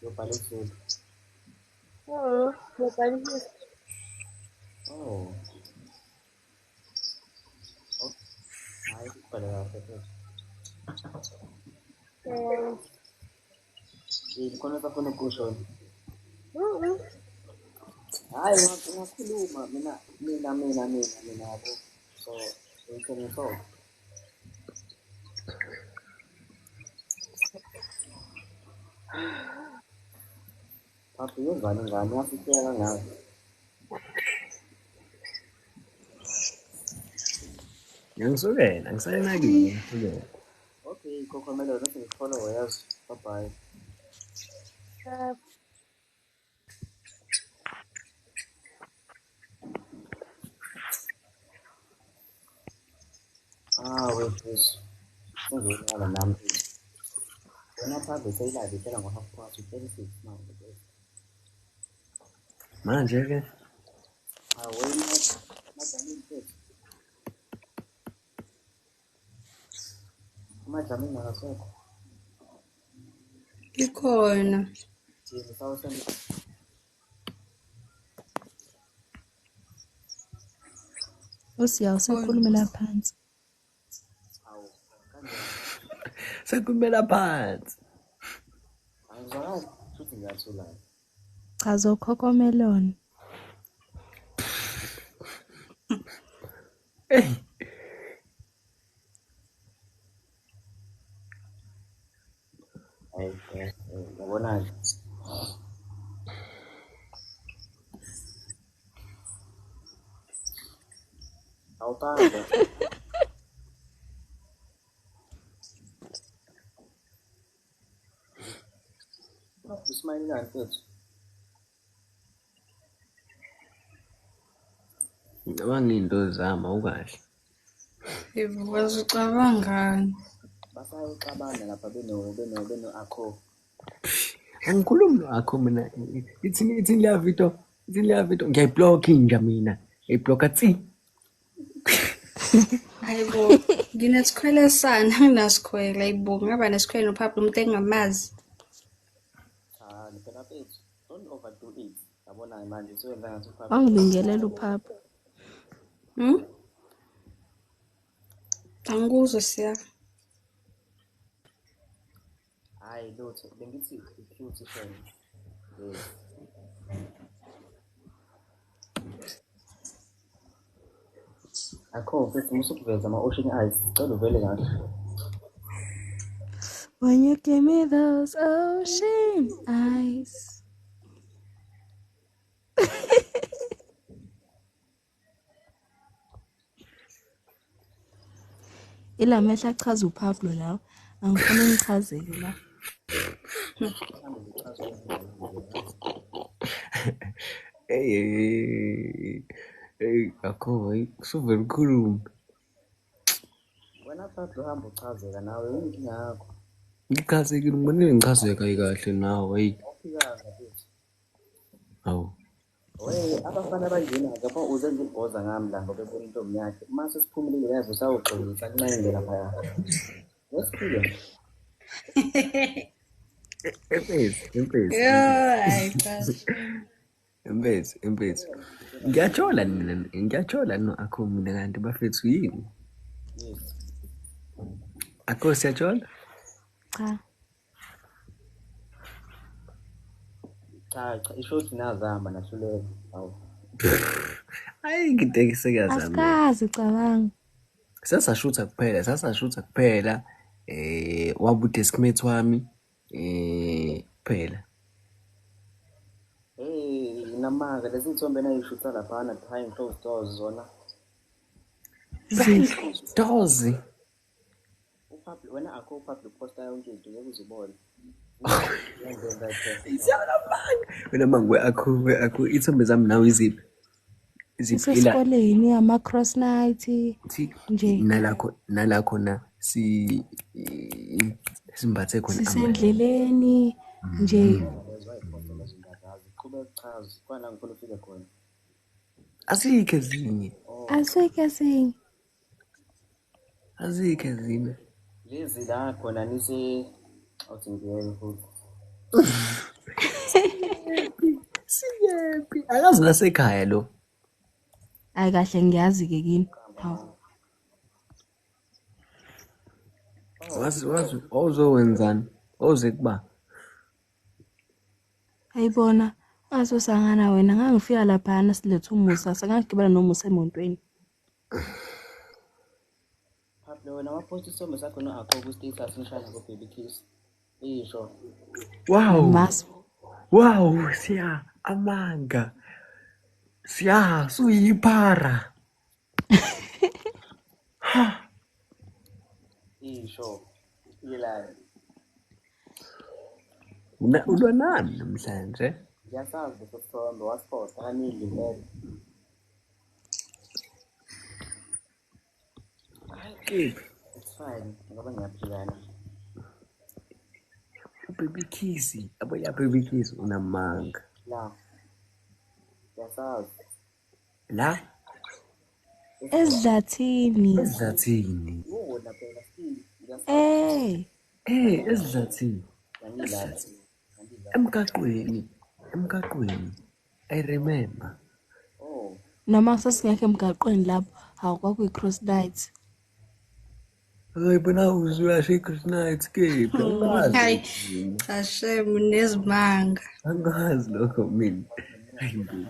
Uyobhala isiZulu. Ngiyabhala history. Oh. Okay. Hayi, ubhale kahle mfethu. Thanks. Yini khona osafuna ukusho? Hayi, ungakhuluma mina mina mina mina mina yabo. So we can talk. Papi, yenzani ingane yasihleka kangaka? Ngiyangisukela, ngisayenakile ngiyangisukela. Okay, Cocomelon, uthi ngifollow yazi. Bye bye. Ah, wait, wait. Sengiyolala nami. Wena phambi seyilave iphela ngo-half past 36 manje. Manje-ke Ah, wena Madlamini mfethu. UMadlamini akasekho. Ikhona. Thina sawusenda Usiya Khona. usekhulumela phansi. Hawu, kanjani? sekumela phansi. Angizwakali futhi ngiyathula. Chaza uCocomelon. Eyi, Hayi, yabona-ke. Awubambe. Usmayilani mfethu? Ngicabanga iy'nto zami awukahle. Yebo, bazocabangani? Basayoxabana lapha beno beno beno akho. Angikhulumi no-akho mina. Ithini ithini leya video? Ithini leya video? Ngiyayiblokha inja mina. Ngiyayiblokha tsi. Hayibo, nginesikhwele sani, anginasikhwele. Hayibo, ngingaba nesikhwele noPablo umuntu engingamazi. Cha, phela mfethu, don't overdo it. Yabona manje usuwenza ngathi uPablo. Wangibingelela uPapa. Angikuzwa siya. Hayi lutho, bengithi u-cute shame. Yes. Akho mfethu musukuveza ama-ocean eyes. Sicela uvele kahle. When you give me those ocean eyes. Ila mehla achaza uPablo lawo. Angifuni ngichazeke la. Mhlawumbe ngichaze umngane nje. Eyi, eyi, eyi, akho hayi, usuvele ukhulume. Wena Pablo hamba uchazeka nawe yini inkinga yakho? Ngichazekile, ngibonile ngichazeka kahle nawe, eyi. Awuphikanga mfethu. Hawu. We abafana banjena-ke yabo uzenza ibhoza ngami la ngoba ebona intombi yakhe. Uma sesiphumile yazi usawugxilisa kunqenge laphaya. Wesiphile. Impethu, impethu, Yo, hayi cha. impethu, impethu. Ngiyajola mina, ngiyajola no-akho mina kanti bafethu yini? Yes. Akho siyajola? Cha. Cha cha, isho ukuthi nazama nahluleka. Hawu. Ayikho into esekuyazameka. Asikazi cabanga. Sasashutha kuphela, sasashutha kuphela. Waba udeskmate wami kuphela. Hey, namanga lezi thombe nayishutha laphana behind closed doors zona. Behind Ziphi? closed doors. Upublic wena akho upublic posta yonke into ngeke uzibone. Uyangenza i-test. Siyabona wena mangwe akho akho ithombe zami nawe iziphi? Iziphi ila Isesikoleni ama-cross night thi nje nalakho nala khona si simbathe khona ama sisendleleni nje. Lezo wayiphosta lezo ndaba qhubeka chaza khona ngifuna ufike khona. Asikho ezinye. Oh, Asikho esinye. Azikho ezinye. Lezi la khona nise awuthi ngiyeke futhi. Siyephi? Siyephi? Akazi nasekhaya lo. Hayi kahle ngiyazi-ke kini. Qamba Hawu. manga. Oh, Wazi wazi ozowenzani? Oze kuba. Ayibona ngasosangana wena ngangifika laphana silethe umusa sangagibela nomusa emontweni. Pablo wena waphosta isithombe sakho no-akho ku-status nishana ko-baby kiss. Isho. Wow. Maso. Wow, siya amanga. Siya suyiphara. Ha. Isho. Ilani. Ulwa nami namhlanje. Ngiyasazi leso sithombe wasiphosta kaningi impela. Hayi, Kephi? it's fine ngoba ngiyaphikana. Baby kiss. Abo ya baby kiss unamanga. La, ngiyasazi. La Esidlathini. esidlathini. Wona phela still ngiyasazi. Eh, Esidlathini. Ngangilapha. Esidlathini. Ngangilapha. Emgaqweni. Emgaqweni. I remember. Oh, noma sasingekho emgaqweni lapho, hawu kwakuyi-cross night. Hayi bona uzuyasho i-Chris night kephi? Angazi Hayi, lokho mina. cha shem nezimanga. Angazi lokho mina. Hayi bo.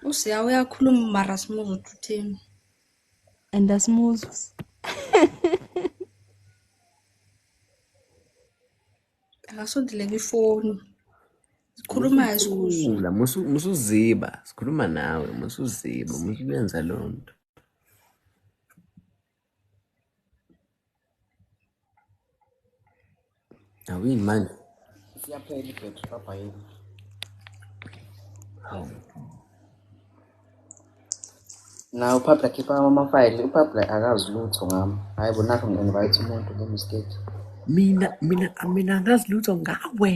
Usiya uyakhuluma mara simuzwa ukuthi uthini. And asimuzwa. Akasondele kwifoni. Sikhulumayo sikuzwa. Musuthula, musuziba, sikhuluma nawe, musuziba, musuyenza loo nto. Awuyini manje? Isiyaphela ibhetri babhayini. Hawu. Na uPablo akhipha amafayili, uPablo akazi lutho ngami. Hayi bo nakho ngi-invite umuntu nge-mistake. Mina angazi lutho ngawe.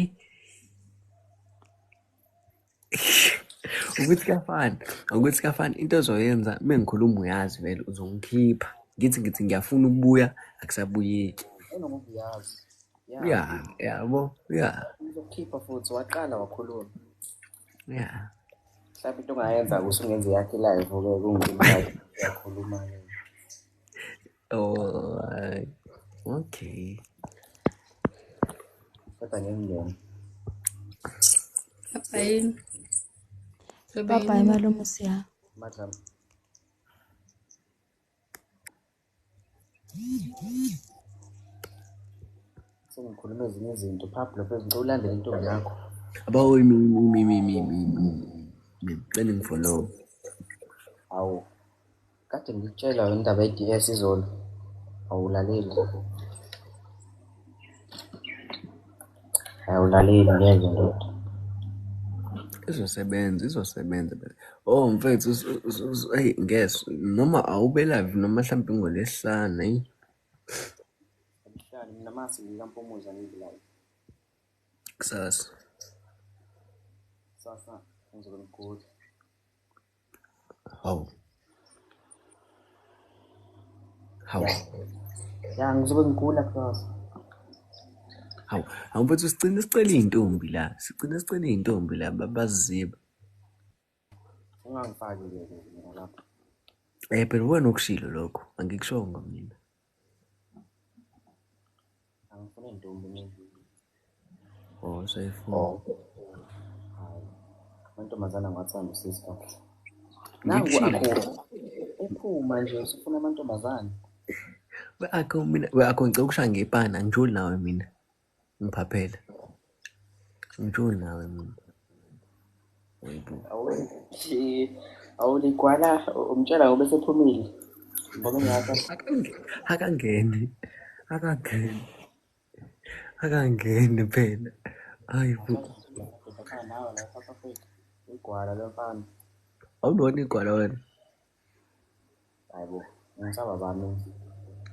Ukuthi kuyafana, ukuthi kuyafana into ozoyenza uma ngikhuluma uyazi vele uzongikhipha. Ngithi ngiyafuna ukubuya akusabuyeki. Enokuba uyazi. Ya, Ya, yabo, ya, uzokukhipha futhi waqala wakhuluma. ya. Mhlawumbe into ongayenza usungenza yakhe live ke kungi-invite uyakhuluma-ke. Oh, hayi. Okay. Kodwa ngeke ngingene. Bye. Bye bye malume uSiya. Madam. Sengikhuluma ezinye izinto Pablo phela ngicela ulandele intombi yakho. Abo mi cela ngifollow. Hawu, kade ngikutshela wena indaba ye-DS izolo. Awulaleli. Awulaleli ngeke ndoda. Izosebenza, izosebenza phela. Oh mfethu, hey ngeke noma awube live noma mhlawumbe ngolesihlanu hey. Mhlawumbe mina mase ngikaMpumuza ngibe live. Kusasa. Kusasa ngizobe ngigula. Hawu. Hawu. Ya, ngizobe ngigula kusasa. Hawu, hawu mfethu sigcine sicela iy'ntombi la. Sigcine sicela iy'ntombi la baziziba. Ungangifaki ke mina lapho. Phela wena okushilo lokho, angikushongo mina. Angifuni intombi mina. Oh, usayifuna. Oh. Amantombazane angiwathandi usisi kahle. Nangu Ngikushilo. akho uphuma nje usufuna amantombazane. We-akho mina, we-akho ngicela ukushaya ngepana, angijoli nawe mina. Ngiphaphela. Angijoli nawe mina. Yebo. Awuligwala umtshela ngoba esephumile. Ngoba ngiyakha. Akangeni. Akangeni. Akangeni phela. Hayi bo. Afana nawe la eSouth Africa. Igwala lomfana. Awulona igwala wena. Hayi bo. Ngisaba bani?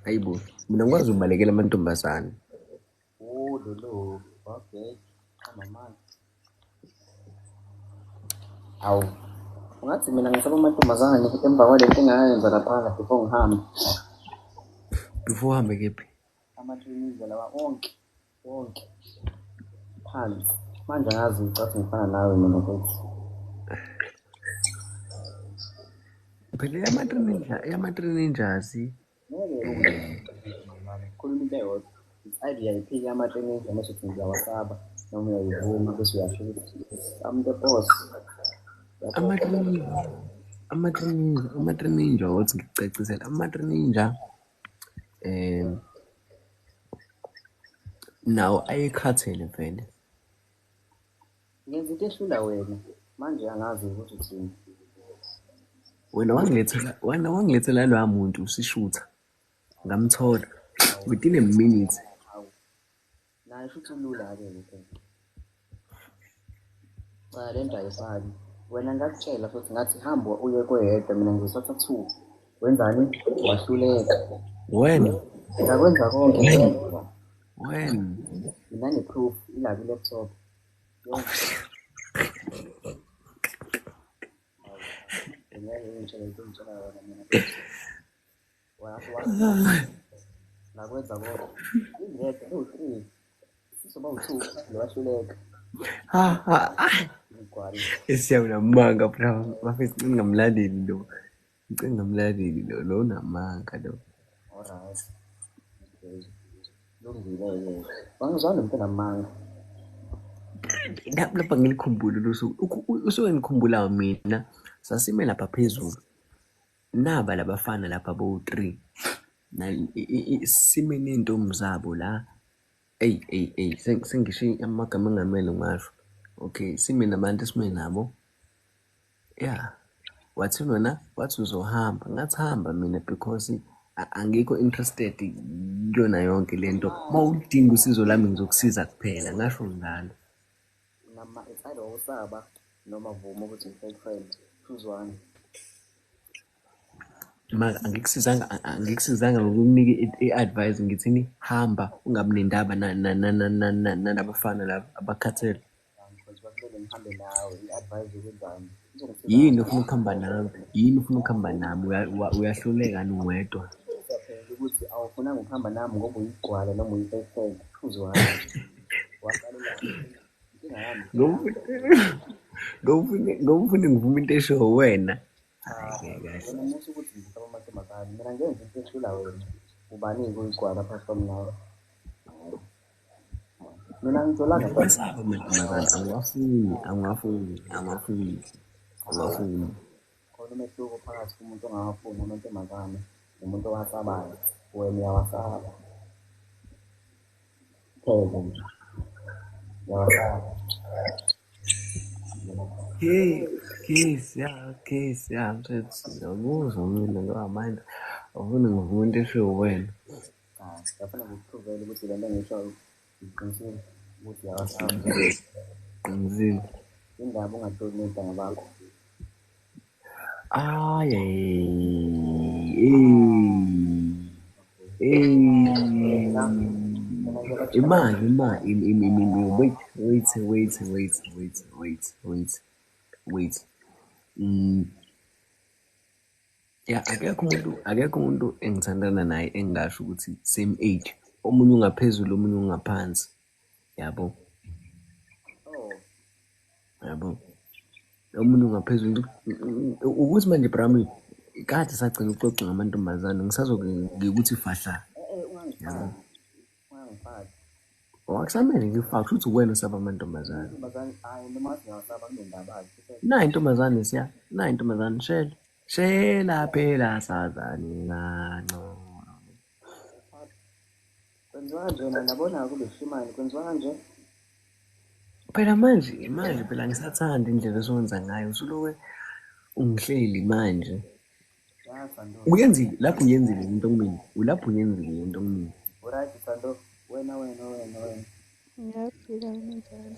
Hayi bo. Mina ngikwazi ukubalekela amantombazane. Oh lolo. Okay. Mama. Awu. Ungathi mina ngisaba amantombazane emva kwalento engayenza laphana before ngihambe. Before uhambe kephi? Ama-trainees lawa onke wonke phansi. Manje angazi ngicathi ngifana nawe mina futhi. Phela eyama-Three Ninjas Ngeke khuluma into eyodwa. It's either uyayiphika ama-trainees noma uthi ngiyawasaba noma uyayivuma bese uyasho ukuthi I'm the boss. Ama-Three Ninja, ama-Three Ninja, ama-Three Ninja othi ngikucacisele, ama-Three Ninja nawo ayekhathele vele. Ngenza into ehlula wena. Manje angazi ukuthi uthini. Wena wangilethela loya muntu usishutha. Ngamthola within a minute. Hawu. Naye shuthi ulula-ke ke. Cha le nto ayifani. Wena ngakutshela futhi ngathi hamba uye kweyedwa mina ngizothatha two. Wenzani? Wahluleka. Wena, Ngakwenza konke wena, ngedwa. wena. Mina ne-proof ila kwi-laptop. Yonke. Hawu. Ngeke ungitshele into engitshela yona mina. Ngakwenza konke. Ingedwa ewu-three. Sizoba u-two lo wahluleka. Ha ha ah. Igwala. Esiyawunamanga bra. Bafethu ngicela ngingamlaleli lo. Ngicela ngingamlaleli lo, lo unamanga lo. Alright. Okay. Lungile-ke. Wangizwa nomuntu onamanga. Lapha ngilikhumbule lo suku. Usuke ngikhumbulayo mina sasime lapha phezulu. Naba labafana lapha bowu-three. Sime ney'ntombi zabo la. Eyi eyi eyi sengisho amagama engamele ngiwasho. Okay, sime nabantu esime nabo. Yeah. Wathi wena wathi uzohamba. Ngathi hamba mina because angikho interested kuyona yonke lento. Uma udinga usizo lami ngizokusiza kuphela. Ngasho njalo. Nama it's either usaba noma vuma ukuthi ngi-fake friend. Choose one. Ma angikusizanga ngokukunika i-advice ngithini hamba ungabi nendaba nalabafana laba abakhathele. Because bakumele ngihambe nawe i-advice yokwenzani. Izongisiza Yini ufuna ukuhamba nami? Yini ufuna ukuhamba nami? Uyahluleka yini wedwa? Phela ukuthi awufunanga ukuhamba nami ngoba uyigwala noma uyi-fake friend. Choose one. Waqalela inkinga yami. Ngoba ufune ngivume into eshoyo wena. Cha, Hhayi ngeke kahle. wena musa ukuthi ngisaba amantombazane. Mina ngenza into ehlula wena. Ubani-ke uyigwala apart from nawe? Mina ngijolanga Mina ngiwasaba amantombazane, angiwafuni, angiwafuni, angiwafuni, angiwafuni. Khona umehluko phakathi komuntu ongawafuni amantombazane nomuntu owasabayo. Wena uyawasaba. Phela nje. Uyawasaba. Hey, yes, yeah, yes, yeah, mfethu, ngiyakuzwa mina ngoba manje awufuni ngivume into eshiwo wena. Cha, ngiyafuna ngikuprovele ukuthi le nto engiyishoyo ngiqinisile ukuthi uyawasaba. Qinisile. Indaba ungajoli nontanga bakho. Ay, hey, hey. Mina mina Ima, ima, im, im, im, im, wait, wait, wait, wait, wait, wait, wait, wait. Ya, akekho umuntu engithandana naye engingasho ukuthi same age. Omunye ungaphezulu, omunye ungaphansi. Yabo, Oh, yabo. Omunye ungaphezulu. Ukuthi manje Brami, kade sagcina ukuxoxa ngamantombazane, ngisazoke ngikuthi fahla. Eh Yabo. ungangifaki. Ungangifaki. Akusamele ngikufake, kusho ukuthi uwena osaba amantombazane. Amantombazane, hhayi noma singawasaba kunendaba-ke. Nayi intombazane siya, nayi intombazane shela. Shela phela sazane kancane. Kwenziwa kanjena nabona kule shimane kwenziwa kanje. Phela manje phela ngisathanda indlela esiwenza ngayo, usuloke ungihleli manje. Ya Thando. Uyenzile lapho, uyenzile into kumina. Ulapho uyenzile into kumina. Alright Thando, wena wena wena wena. Ngiyaphila mina njani?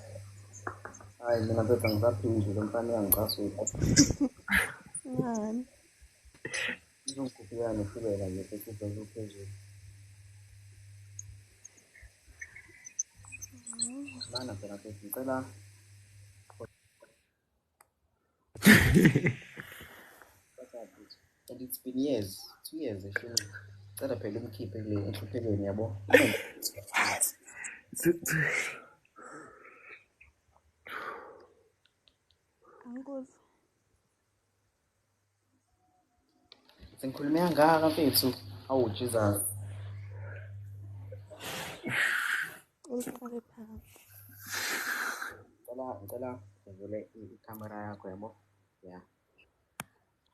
Hayi mina mfethu angisaphili lo mfana uyangicasula. Ngani? Uzongikhuphukela noshukela nje futhi ubheke uphezulu. Mana phela mfethu ngicela and it's been years, 2 years eshumi. Cela phela umkhiphe kule enhluphekweni yabo. Angikuzwa. Sengikhulume kangaka mfethu. Awu Jesus. Uliqale phansi. Ngicela uvule ikhamera yakho yabo. Yeah.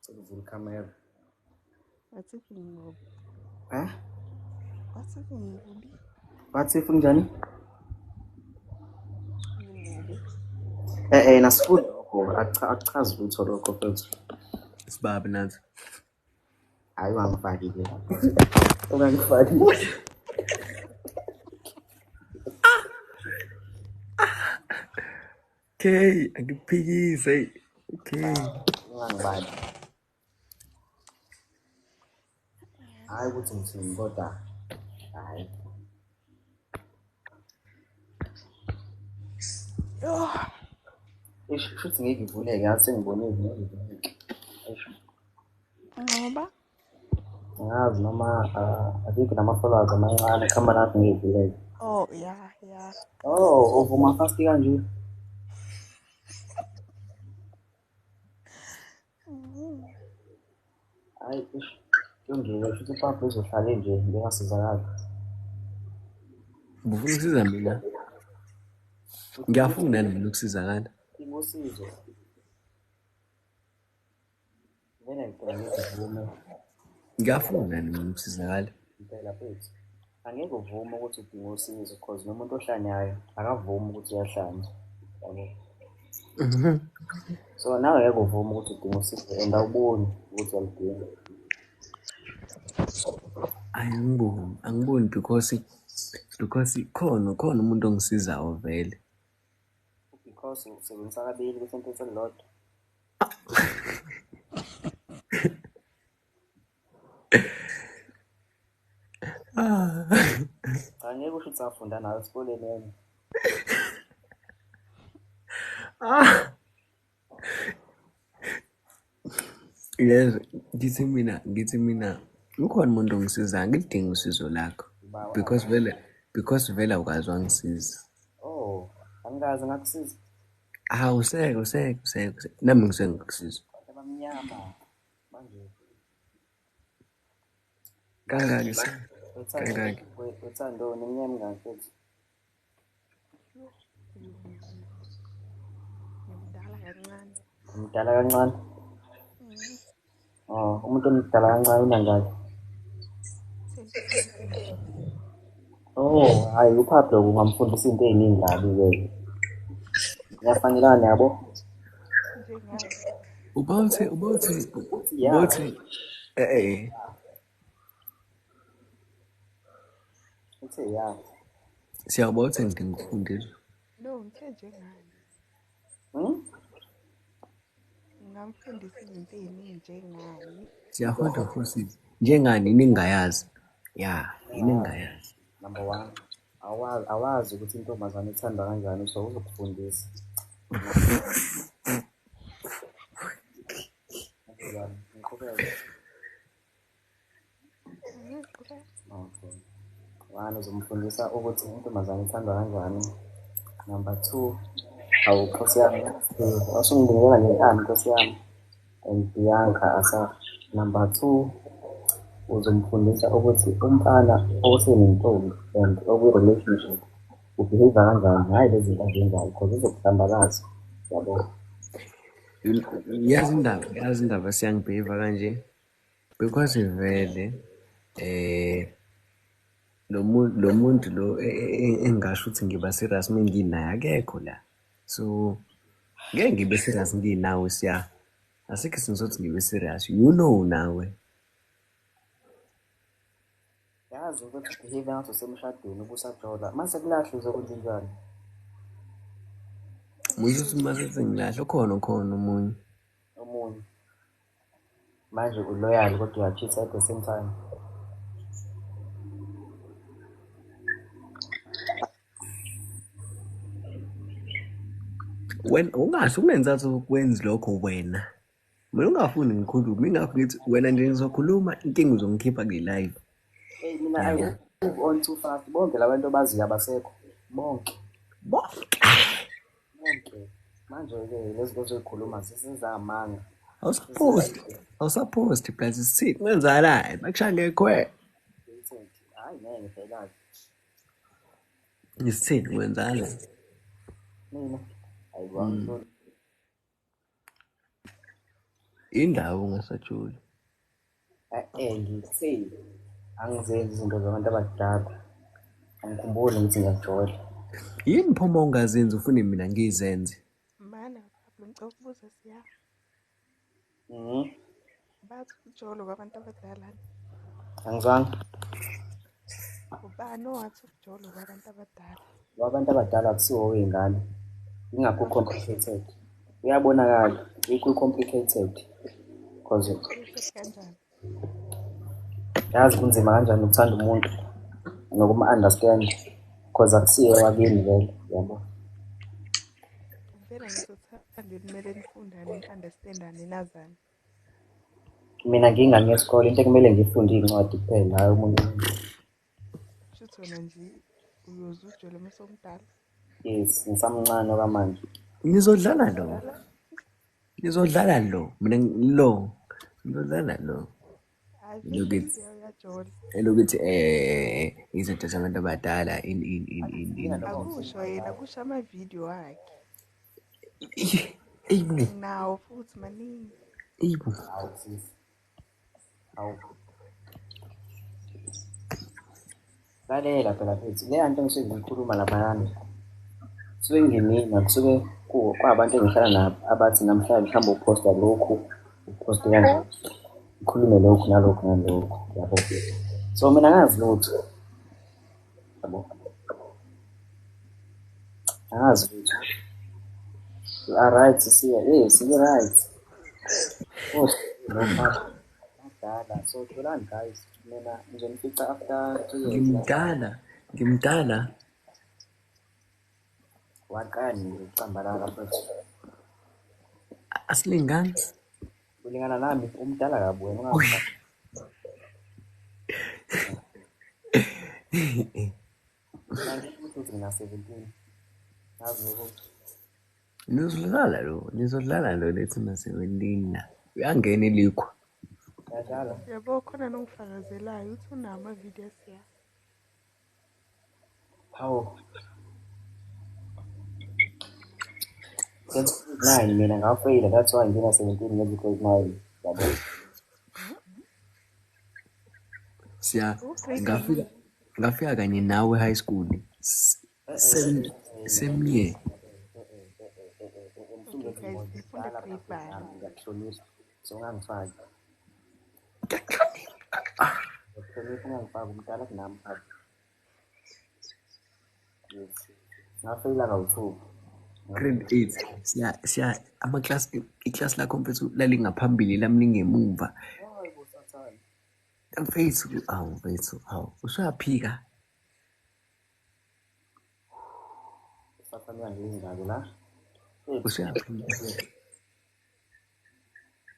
Ngicela uvule ikhamera. Wathi ngimubi. Eh? Wathi ngimubi. Wathi kunjani? Ngimubi. Nasifuni lokho, akuchazi lutho lokho mfethu. Sibabi nathi. Hayi ungangifaki ke. Ungangifaki. Okay, angikuphikise. Okay. Ungangibali. Hayi ukuthi ngithini kodwa hayi. Eish, shuthi ngeke ivuleke, yazi sengibonile ngeke ivuleke. Eish. Ngoba Angazi noma abikho nama-followers amancane, ikhamera yakho ngeke ivuleke. Oh yeah, yeah. Oh, uvuma fast kanje. Hayi, eish. Kuyongeke shuthi uPablo uzohlale nje njengasizakala. Ubufuna ukusiza mina? Ngiyafuna mina ukusizakala. Usizo. Vele ngicela ngivume. Ngiyafuna mina ukusizakala. Impela mfethu. Angeke uvume ukuthi udinga usizo because nomuntu ohlanyayo akavumi ukuthi uyahlanya. Yabo. So nawe ngeke uvume ukuthi udinga usizo and awuboni ukuthi uyaludinga. Angiboni, angiboni because khona umuntu ongisizayo vele. Because usebenzisa kabili kwi-sentence elilodwa. Cha ngeke usho ukuthi safunda nawe esikoleni wena. Yes, ngithi mina ukhona umuntu ongisizayo, ngilidinga usizo lakho. Because vele awukazi wangisiza. Oh, angikaze ngakusiza. Ah, useke. Nami ngisuke ngikusiza. Abantu abamnyama manje. Kangaki se? Kangaki? Uthando nemnyama ngani futhi? Ngimdala kancane. Ngimdala kancane? Oh, umuntu omdala kancane unangaki? Oh, hayi uPablo ungamfundisa into eziningi kabi ke. Ngiyafanelana yabo. Ubawuthe. Uthe ya. Siyabawuthe ngidinga ukufundiswa. No, ngithe njengani. Ngingamfundisa izinto eziningi njengani. Siyafunda futhi njengani ningayazi. Ya, ningayazi. Number 1, awazi ukuthi intombazane ithanda kanjani, so uzokufundisa. Okay. 1, uzomfundisa ukuthi intombazane ithandwa kanjani. Number 2, awu Nkosi yami, wasungibingelela ngenkani Nkosi yami. And Bianca asa. Number 2, uzomfundisa ukuthi umfana osenentombi and okwi-relationship Ubehave kanjani, hhayi lezi zinto azenzayo because uzokuhlambalaza, yabo. Yazi indaba siyangibheva kanje because vele lo muntu lo engasho ukuthi ngiba serious menginaye akekho la, so ngeke ngibe serious nginawe. Siya, asikho isidingo sokuthi ngibe serious, you know nawe. Yazi ukuthi ubehave ngathi usemshadweni ubusajola, mase kulahle uzokwenza njani? Musho ukuthi mase sengilahle ukhona ukhona omunye. Omunye manje uloyal kodwa uyacheat at the same time. Wena ungasho ungenzathi ukwenza lokho wena. Mina ungafuni ngikhulume, ingakho ngithi wena nje ngizokhuluma inkinga uzongikhipha kule live. Hey, mina I Yabo. move on too fast. Bonke labantu obaziyo abasekho, bonke. Bonke. Bonke. Manje-ke lezi zinto ozoyikhuluma zisezamanga. Awusaphosti, awusaphosti plus sithini kwenzakalayo bakushaya ngekhwe. Hhayi, ngeke phela-ke. Isithini kwenzakalayo? Mina hayi wangithola. Indawo ungasajuli. Eh, ngithe angizenzi izinto zabantu abadala, angikhumbuli ngithi ngiyajola. Yini pho uma ungazenzi ufune mina ngizenze? Mana Pablo, ngicela ukubuza, siya. Bathi ukujolo kwabantu abadala. Angizwanga. Ubani owathi ukujolo kwabantu abadala? Wabantu abadala, akusiwo owey'ngane, ingakho complicated. Uyabonakala ku-complicated because Complicated kanjani? Yazi kunzima kanjani ukuthanda umuntu nokuma-understand because akusiye wakini vele, yabo. Vele ngisothandweni kumele nifundane, ni-understandane, nazane. Mina ngiyingane yesikole, into ekumele ngiyifunde iy'ncwadi kuphela, hhayi omunye umuntu. Shuthi wena nje uyoze ujole uma usumdala. Yes, ngisamncane okwamanje. Nizodlala lo. Umdala? Nizodlala lo. Mina lo. Nizodlala lo. Hhayi vele. Lokuthi Siya uyajola. Elokuthi izinto zabantu abadala in in in in Mina in. noma Akusho yena, kusho amavidiyo akhe. Eyibo, Nginawo futhi maningi. eyibo. Hawu sisi, hawu, lalela phela mfethu, leya nto engisuke ngiyikhuluma laphayana kusuke ngimina, kusuke kwabantu engihlala nabo abathi namhlanje mhlawumbe uphosta lokhu, uphoste kanje, ukhulume lokhu nalokhu nalokhu, yabo. So mina angazi lutho, yabo, angazi lutho. You are right, siya, yes, you right. Oh, no madala, so tholani guys, mina ngizonifica after 3 years. Ngimdala, ngimdala. Waqani nje ukucambalala futhi. Asilingani. Ulingana nami, umdala kabi wena, ungangifaki. Mina ngisho ukuthi ngina-17, ngazi ukuthi Nizodlala lo, nizodlala lo lethi na-17 la. Uyangena ilikhwa. Ngiyadlala. Yabo, khona nongifakazelayo uthi unawo amavidiyo esiya. Hawu, ngenza grade 9 mina ngafeyila, that's why ngina-17, ngenza grade 9, yabo. Siya U-grade ngafika nine. Ngafika kanye nawe high school. Same same year. Okay guys, nifunda grade bani? Ngiyakuhlonipha, so ungangifaki. Ngiyakuhlonipha, ungangifaki, umdala kunami. Yes, ngafeyila kawu-2. Grade 8. Siya siya ama-class, iclass lakho mfethu lalingaphambili, lami lingemumva. Hayi bo, sathane. Mfethu, awu mfethu, awu usuyaphika. Sathane uyangizindaba la. Mfethu, Usuyaphika.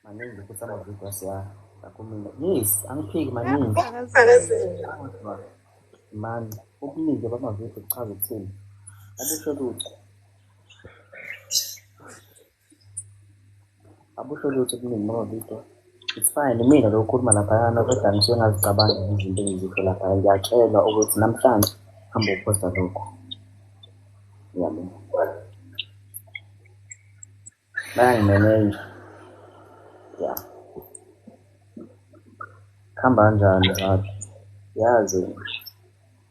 Maningi futhi amavidiyo asiya akumina. Yes, angiphiki, maningi. Uyangifakazela. Kodwa man, ubuningi bamavidiyo kuchaza ukuthini? Abusho lutho. Abusho lutho ubuningi bamavidiyo. It's fine, mina lo okhuluma laphayana, kodwa ngisuke ngazicabangi izinto engizisho laphaya. Ngiyatshelwa ukuthi namhlanje hamba uphosta lokhu. Yabo. Bayangimeneja. Ya. Kuhamba kanjani mzala? Yazi.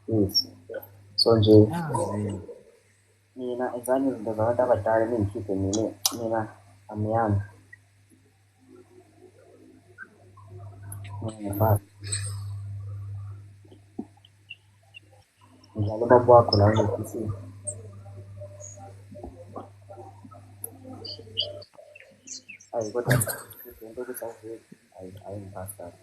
Yes. So nje Yazi. mina enzani izinto zabantu abadala ningikhiphe mina mina amyami. Ngifaka. Ngidlala ubaba wakho la kule-PC. Ayi kodwa into yokuthi awuveli ayi ayingiphathi kahle.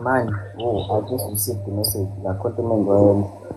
Manje, oh, I just received the message. La khonto engiwenza.